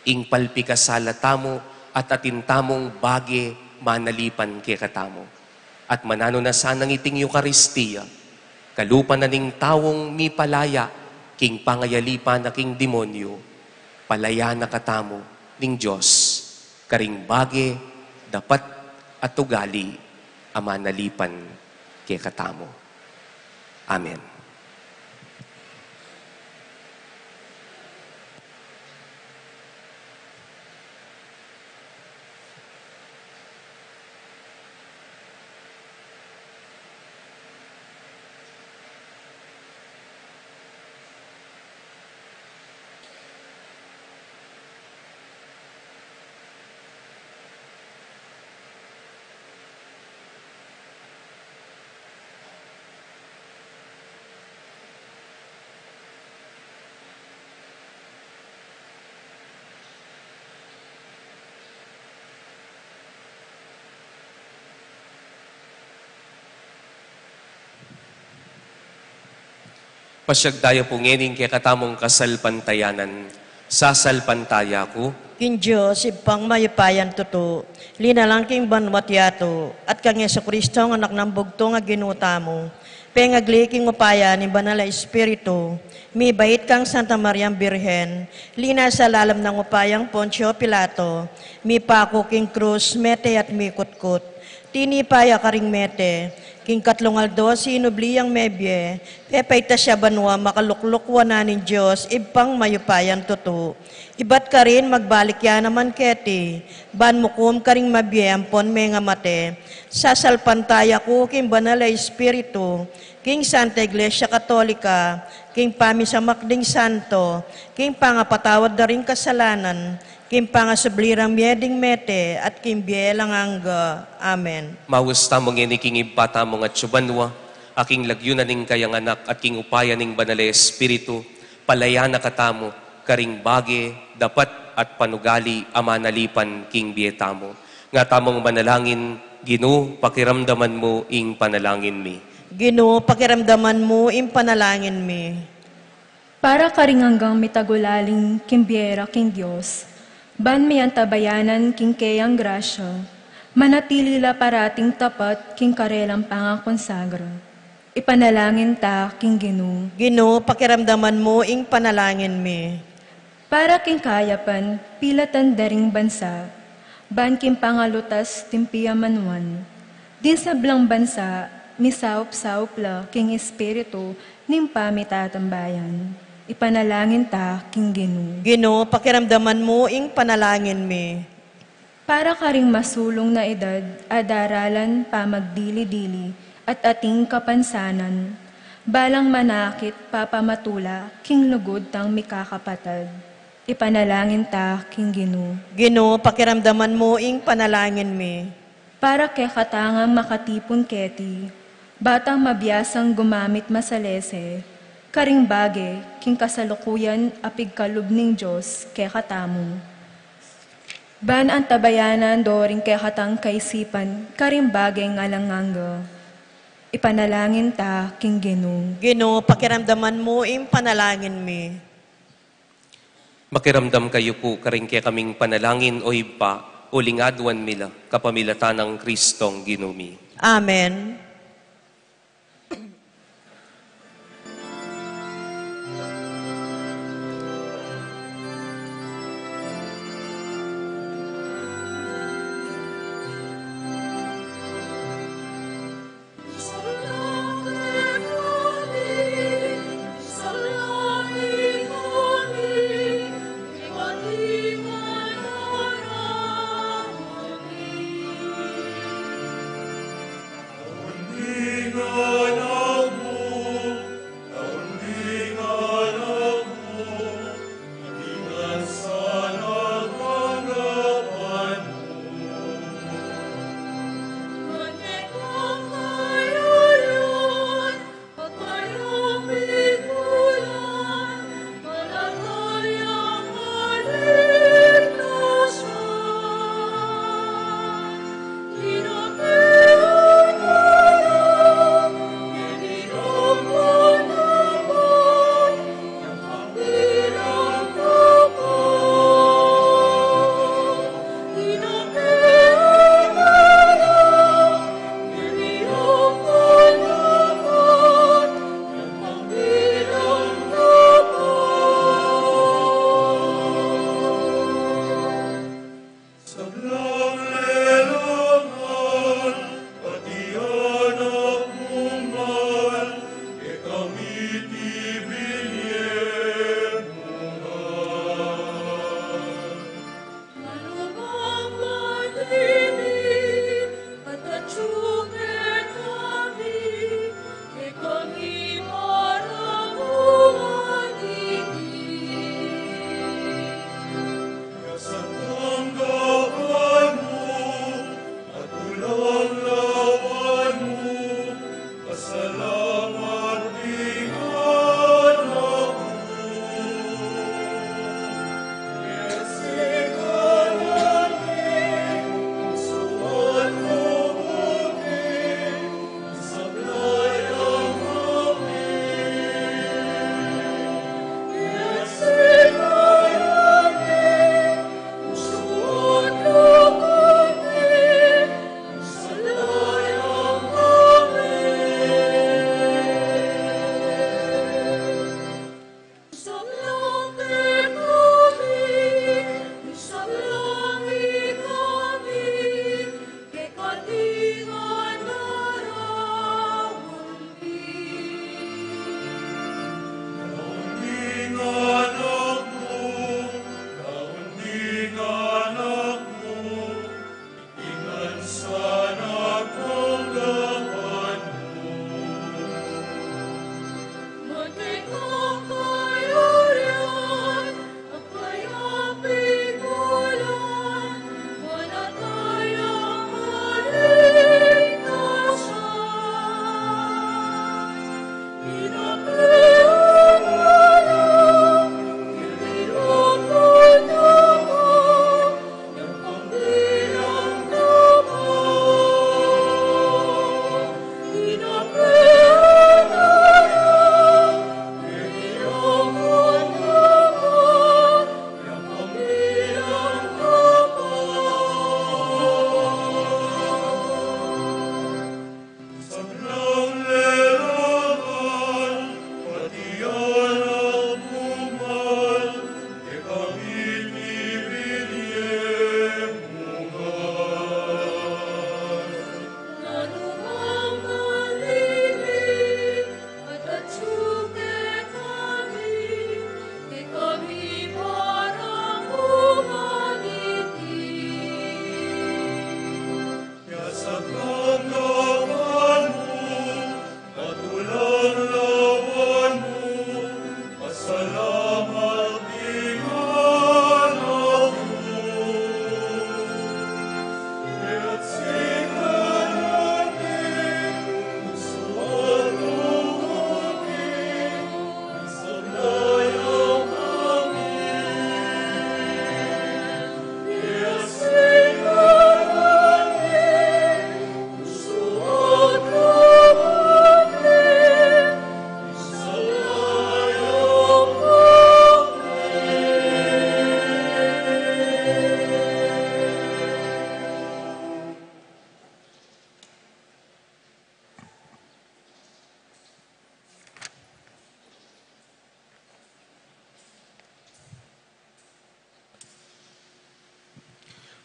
ing palpikasala tamu at atin tamung bage manalipan kekatamu. At mananu na sanang iting Eukaristia, kalupa na ning taung mipalaya king pangayalipan na king demonyo, palaya na katamu ning Dios, karing bage, dapat, at ugali a manalipan kekatamu. Amen. Pasiag taya pu ngening kekatamung kasalpantayanan. Sasalpantaya ku king Dios, Ibpang mayupayang tutu, linalang king banua't yatu, at kang Jesucristo, a Anak nang bugtung a Ginu tamu, pengagli king upaya ning Banal a Espiritu, mibait kang Santa Mariang Birhen, linasa lalam nang upayang Poncio Pilato, mipaku king krus, mete at mikutkut, tinipa ya karing mete, king katlung aldo sinubli yang mebie, pepaitas ya banua, makalukluk wanan ning Dios, Ibpang mayupayang tutu. Ibat karin magbalik ya naman keti, ban mukum karing mabie ampon mengamate. Sasalpantaya ku king Banal a Espiritu, king Santa Iglesia Katolika, king pamisamak ding santo, king pangapatawad da ring kasalanan, king pangasubli rang mie ding mete, at king bie alang angga. Amen. Maus tamu ngeni king Ibpa tamung atsu banua, a king lagyu na ning kayang Anak at king upaya ning Banal a Espiritu, palaya na katamu, karing bage, dapat, at panugali a manalipan king bie tamu. Nga tamung manalangin, Ginu, pakiramdaman mu ing panalangin mi. Ginu, pakiramdaman mu ing panalangin mi. Para karing anggang mitagulaling king bie ra king Dios, ban mi antabayanan king keyang grasya, manatili la parating tapat king karelang pangakonsagra. Ipanalangin ta king Ginu. Ginu, pakiramdaman mu ing panalangin mi. Para king kayapan pilatan da ring bansa, ban king pangalutas ding piamanuan ding sablang bansa, misaup-saup la king espiritu ning pamitatambayan. Ipanalangin ta king Ginu. Ginu, pakiramdaman mu ing panalangin mi. Para karing masulung na idad a daralan pamagdili-dili at ating kapansanan, balang manakit papamatula king lugud tang mikakapatad. Ipanalangin ta king Ginu. Ginu, pakiramdaman mu ing panalangin mi. Para kekatang makatipun keti, ba tang mabiasang gumamit masalese karing bage king kasalukuyan a pigkalub ning Dios kekatamu, ban antabayanan do ring kekatang kaisipan karing bage alang angga. Ipanalangin ta king Ginu. Ginu, pakiramdaman mu ing panalangin mi. Makiramdam kayu pu karing kekaming panalangin, O Ibpa, uling aduan mi la kapamilatan nang Kristong Ginu mi. Amen.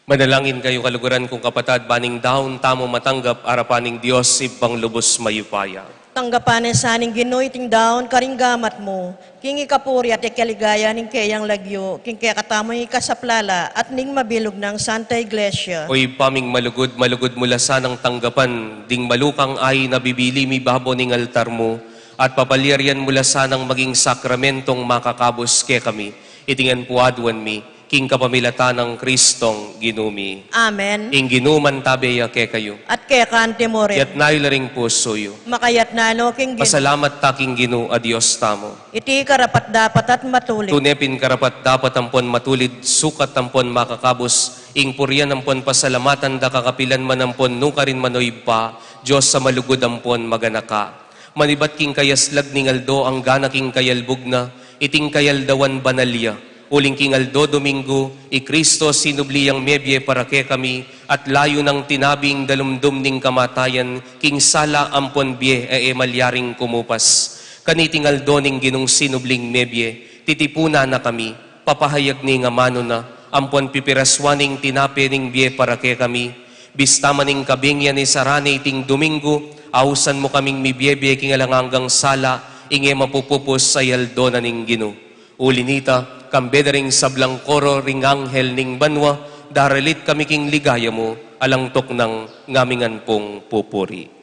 Manalangin kayu, kaluguran kung kapatad, ban ing daun tamu matanggap arapan ning Dios Ibpang lubus mayupaya. Tanggapan na sa ning Ginu iting daun karing gamat mu, king ikapuri at ikaligaya ning keyang lagyu, king kekatamung ikasaplala at ning mabilug nang Santa Iglesia. O Ibpa ming malugud, malugud mu la sanang tanggapan ding malukang ain a bibili mi babo ning altar mu, at papalyarian mu la sanang maging sakramentong makakabus kekami. Iti ngan pu aduan mi king kapamilatan nang Kristong Ginu mi. Amen. Ing Ginu mantabe ya kekayu. At keka mu rin. Itas yu la ring pusu yu. Makaitas no king Ginu. Pasalamat ta king Ginu a Dios tamu. Iti karapat-dapat at matulid. Tune pin karapat-dapat ampon matulid, sukat ampon makakabus, ing purian ampon pasalamatan da kakapilan man ampon nukarin man, O Ibpa, Dios a malugud ampon maganaka. Manibat king kayaslag ning aldo anggana king kayalbug na, iting kayaldawan banal ya. Uling king aldo Domingo, i Kristo sinubli yang mebie para kekami, at layu nang tinabi ing dalumdum ning kamatayan, king sala ampon bie a e malyaring kumupas. Kaniting aldo ning Ginung sinubling mebie, titipunan na kami, papahayag ning amanu na, ampon pipiraswan ning tinape ning bie para kekami, bista man ing kabingi a nisara ne iting Domingo, ausan mu kaming mibiebie king alang anggang sala, ing e mapupupus a aldo na ning Ginu. Uli nita, kambe da ring sablang koro ring anghel ning banua, daralit kami king ligaya mu, alang tuknang ngamingan pung pupuri.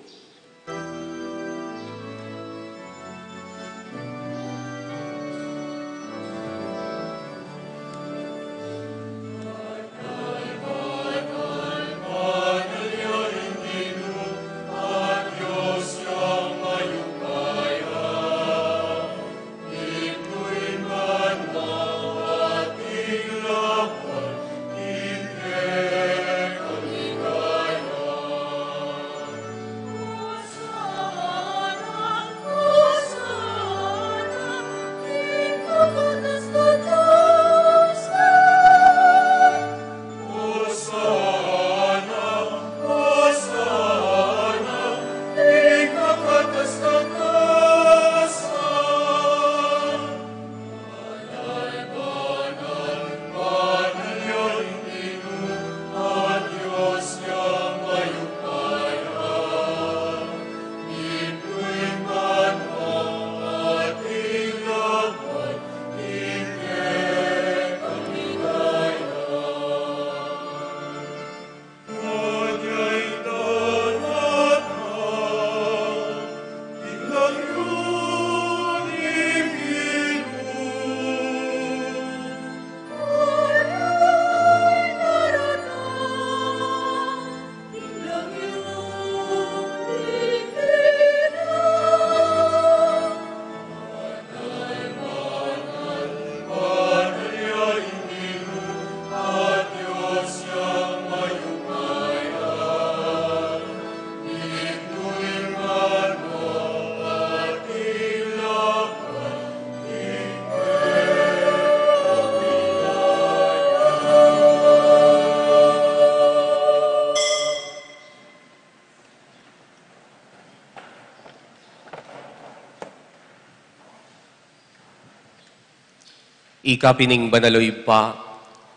Ika pin ing banal, O Ibpa,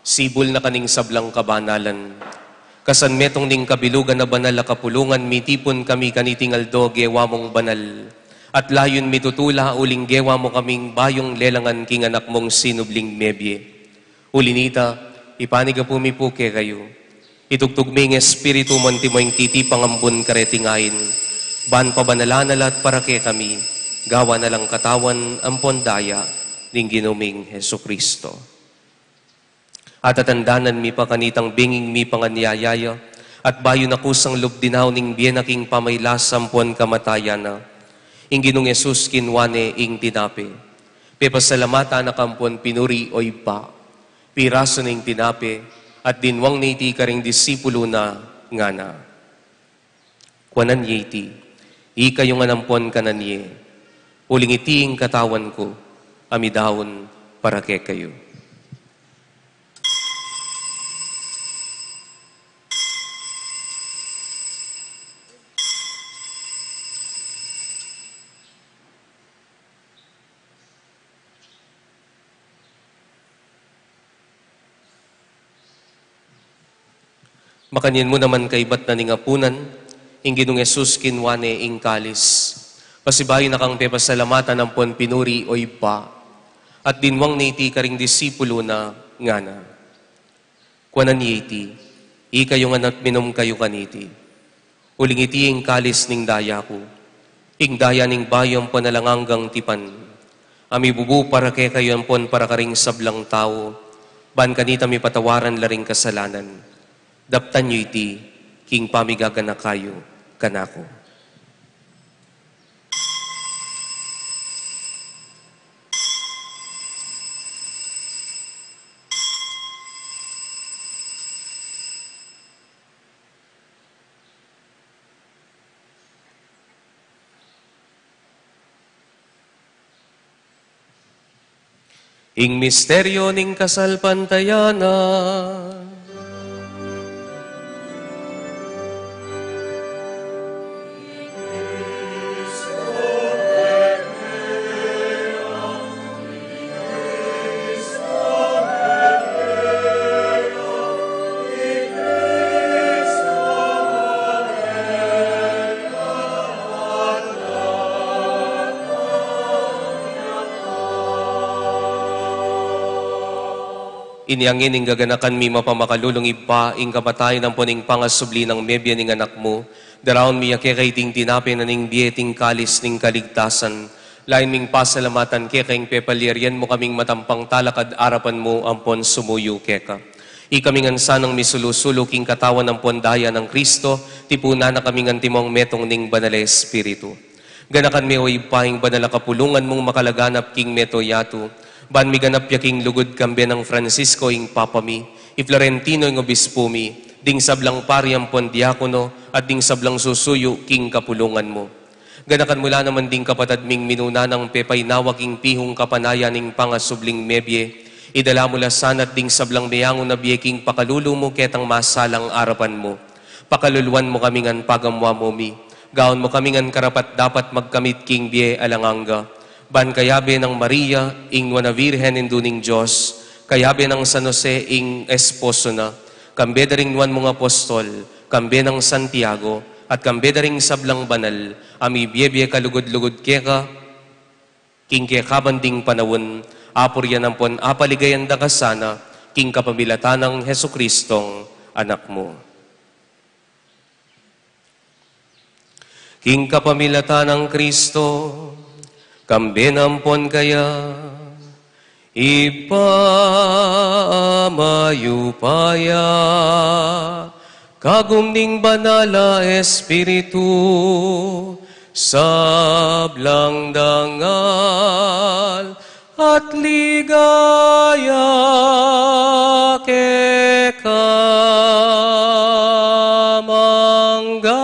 sibul na ka ning sablang kabanalan. Kasan metung ning kabilugan a banal a kapulungan, mitipun kami kaniting aldo gewa mung banal. At layun mi tutula uling gewa mu kaming bayung lelangan king anak mung sinubling mebie. Uli nita, ipanigapu mi pu kekayu. Itugtug mi ing Espiritu mu antimo ing titipang ambun kareting ain, ban pabanalan na la at para kekami, gawan na lang katawan ampon daya ning Ginu ming Jesucristo. At tatandanan mi pa kanitang benging mipanganyaya ya, at bayu na kusang lub dinaun ing bie na king pamailas ampon kamatayan na, ing Ginung Jesus kinua ne ing tinape. Pepasalamatan na ka ampon pinuri, O Ibpa. Pirasu ne ing tinape, at dinwang ne iti karing disipulu na, ngana: Kuanan ye iti, ikayu ngan ampon kanan ye, uling iti ing katawan ku, a midaun para kekayu. Makanyan mu naman kaibat na ning apunan, ing Ginung Jesus kinua ne ing kalis. Pasibayu na kang pepasalamatan ampon pinuri, o Ibpa, at dinwang ne iti karing disipulu na, ngana: Kuanan ye iti, ikayu ngan at minum kayu kaniti. Uling iti ing kalis ning daya ku, ing daya ning bayu ampon alang anggang tipan, a mibubu para kekayu ampon para karing sablang tau, ban kanita mipatawaran la ring kasalanan. Daptan yu iti king pamigaganaka yu kanaku. Ing misteryu ning kasalpantayanan. Inya ngeni, gaganakan mi mapamakalulung Ibpa, ing kamatayan ampon ing pangasubli nang mebie ning Anak mu, daraun mi ya keka iting tinape na ning bie, iting kalis ning kaligtasan. Lain ming pasalamatan keka ing pepalyarian mu kaming matampang talakad arapan mu ampon sumuyu keka. Ikami ngan sanang misulu-sulu king katawan ampon daya nang Kristo, tipunan na kaming antimong metung ning Banal a Espiritu. Ganakan me, o Ibpa, ing banal a kapulungan mung makalaganap king mabilug a yatu, ban miganap ya king lugud kambe nang Francisco ing Papa mi, i Florentino ing Obispu mi, ding sablang pari ampon diakono, at ding sablang susuyu king kapulungan mu. Ganakan mu la naman ding kapatad ming minuna nang pepainawa king pihung kapanayan ning pangasubling mebie, idala mu la sana at ding sablang meangu na bie king pakalulu mu ketang masalang arapan mu. Pakaluluan mu kami ngan pagamuamu mi, gawan mu kami ngan karapat-dapat magkamit king bie alang angga. Ban kayabe nang Maria, ing Nuan a Virgen, Indu ning Dios, kayabe nang San Jose, ing esposo na, kambe da ring nuan mung apostol, kambe nang Santiago, at kambe da ring sablang banal a mibie-bie kalugud-lugud keka, king kekaban ding panaun, apurian ampon apaligayan da ka sana, king kapamilatan nang Jesucristong Anak mu. King kapamilatan nang Kristo, kambe na ampon kaya, Ibpa a mayupaya, kagum ning Banal a Espiritu, sablang dangal at ligaya keka mangga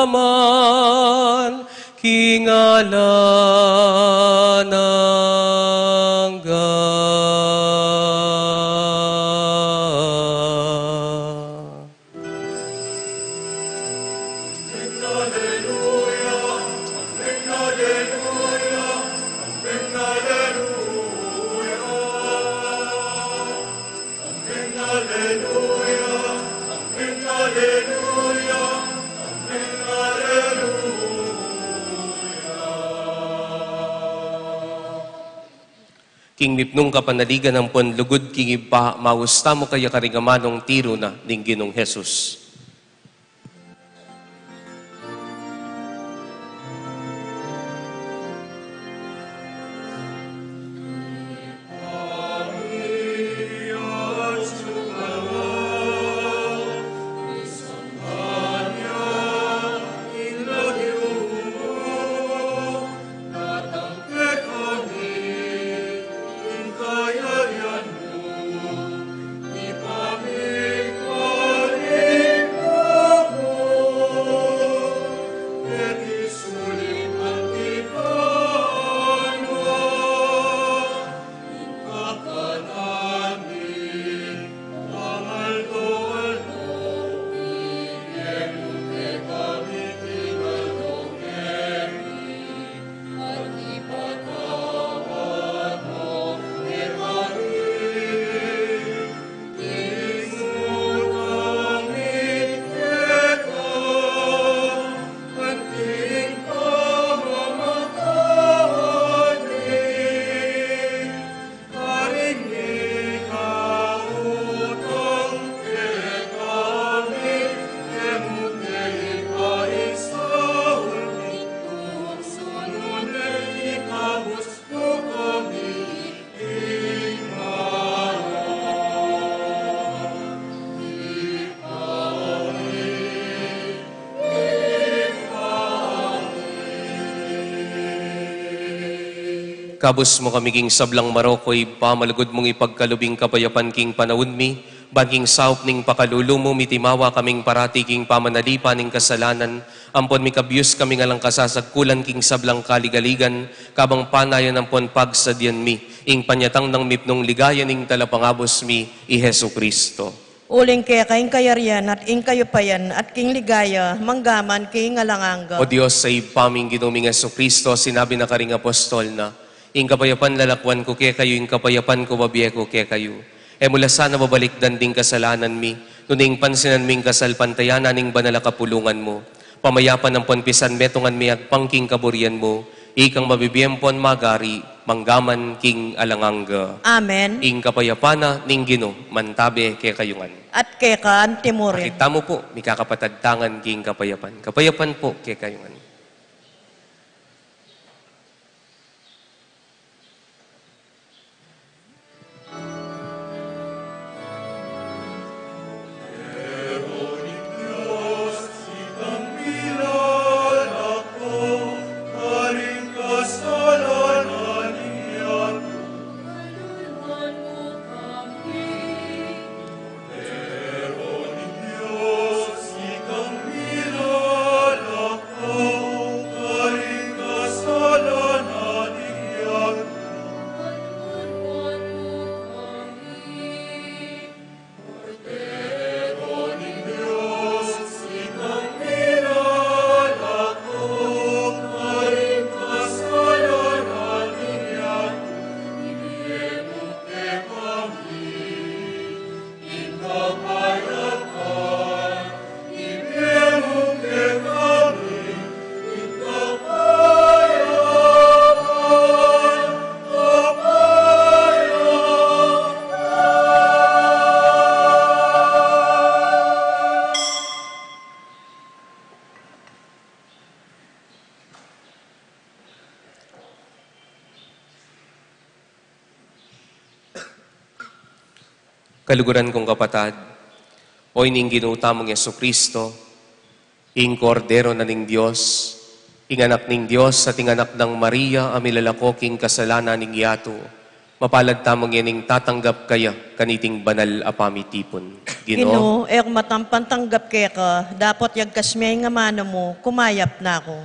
man king alang angga. King mipnung kapanaligan ampon lugud king Ibpa, maus tamu kaya karing amanung tiru na ning Ginung Jesus. Abus mu kami king sablang maroko, Ibpa, malugud mung ipagkalub ing kapayapan king panaun mi, ban king saup ning pakalulu mu, mitimawa kaming parati king pamanalipan ning kasalanan, ampon mikabyus kaming alang kasasagkulan king sablang kaligaligan, kabang panayan ampon pagsadyan mi ing panyatang nang mipnung ligaya ning Talapangabus mi, i Jesucristo. Uling keka ing kayarian at ing kayupayan at king ligaya, manggaman king alang angga. O Dios, a Ibpa ming Ginu ming Jesucristo, sinabi na karing apostol na, ing kapayapan lalakwan ku kekayu, ing kapayapan ku babie ku kekayu. E mu la sana babalikdan ding kasalanan mi, nune ing pansinan mi ing kasalpantayanan ning banal a kapulungan mu. Pamayapan ampon pisanmetungan mi agpang king kaburian mu, ikang mabibie ampon magari, manggaman king alang angga. Amen. Ing kapayapan na ning Ginu, mantabe kekayu ngan. At keka anti mu rin. Akit tamu pu, mikakapatad tangan king kapayapan. Kapayapan pu kekayu ngan. Kaluguran kung kapatad, o ini ing Ginu tamung Jesucristo, ing Kordero na ning Dios, ing Anak ning Dios, at ing Anak nang Maria, a milalako king kasalanan ning yatu. Mapalad tamung ing tatanggap kaya kaniting banal a pamitipun. Ginu, Ginu, e ku matampan tanggap keka, dapot yagkas me ing amanu mu, kumayap na ku.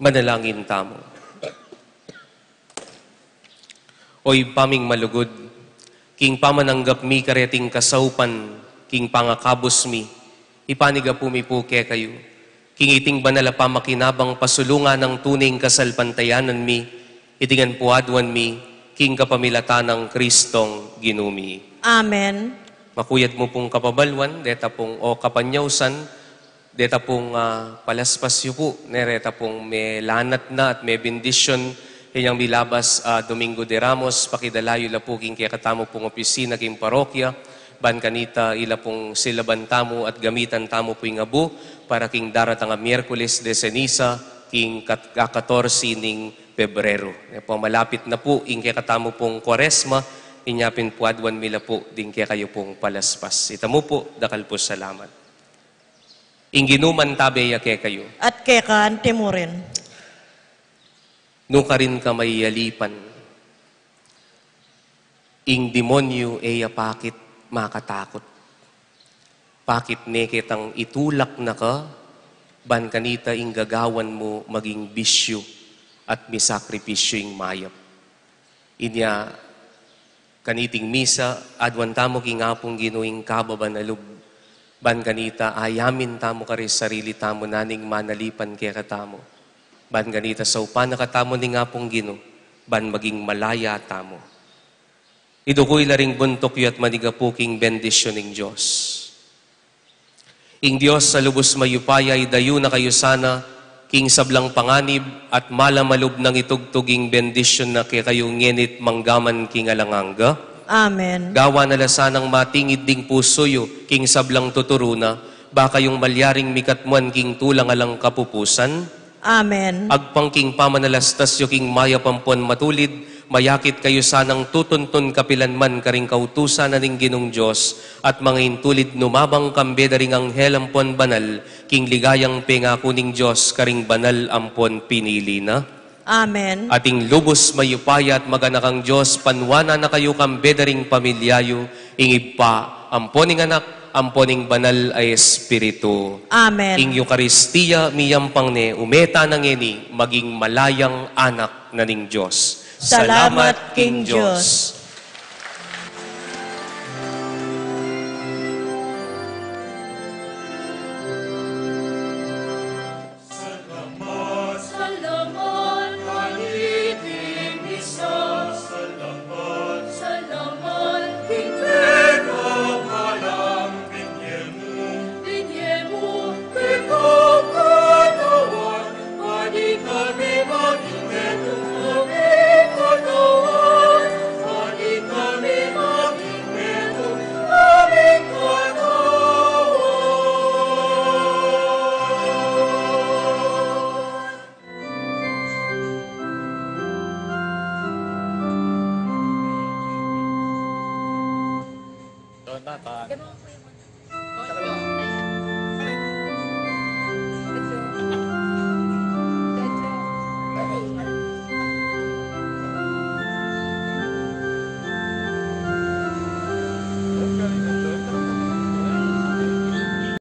Manalangin tamu. O Ibpa ming malugud, king pamananggap mi kareting kasaupan king pangakabus mi, ipanigapu mi pu kekayu king iting banal a pamakinabang pasulungan ning tune ing kasalpantayanan mi, iti ngan pu aduan mi king kapamilatan nang Kristong Ginu mi. Amen. Makuyad mu pung kapabaluan, deta pung o kapanyausan, deta pung, ah, palaspas yu pu, ne reta pung melanat na at mebendisyon, inyang milabas, ah, Domingo de Ramos, pakidala yu la pu king kekatamu pung opisina king parokya, ban kanita ila pung silaban tamu at gamitan tamu pu ing abu, para king daratang a Miyerkules de Ceniza, king kat-, kakatorse ning Pebrero. Ne pu, malapit na pu ing kekatamu pung Kuaresma, inya pin pu aduan mi la pu ding kekayu pung palaspas. Ita mu pu, dakal pu salamat. Ing Ginu mantabe ya kekayu. At keka anti mu rin. Nukarin ka mayayalipan. Ing demonyu e ya pakit makatakut. Pakit ne ketang itulak na ka, ban kanita ing gagawan mu maging bisyu at misakripisyu ing mayap. Inya, kaniting misa, aduan tamu king Apung Ginu ing kababan a lub, ban kanita ayamin tamu karing sarili tamu nanu ing manalipan kekatamu. Ban kanita saupan na katamu ning Apung Ginu, ban maging malaya tamu. Iduku yu la ring buntuk yu at manigapu king bendisyun ning Dios. Ing Dios a lubus mayupaya, idayu na kayu sana king sablang panganib at malam a lub nang itugtug ing bendisyun na kekayu ngeni't manggaman king alang angga. Amen. Gawan na la sanang matingid ding pusu yu king sablang tuturu na, ba kayung malyaring mikatmuan king tulang alang kapupusan. Amen. Agpang king pamanalastas yu king mayap ampon matulid, mayakit kayu sanang tutuntun kapilan man karing kautusan na ning Ginung Dios, at mangaintulid numabang kambe da ring anghel ampon banal, king ligayang pengaku ning Dios karing banal ampon pinili na. Amen. At ing lubus mayupaya at maganakang Dios, panuanan na kayu kambe da ring pamilya yu, ing Ibpa, ampon ing Anak, ampon ing Banal a Espiritu. Amen. Ing Eukaristia miyampang ne, ume tana ngeni maging malayang anak na ning Dios. Salamat king Dios. Salamat. Salamat. Kaniting misa. Salamat. Salamat. King kekang alang binye mu. Binye mu kekang Katawan. Kani kami maging metung aming Katawan. Kani kami maging metung aming Katawan. Jonathan.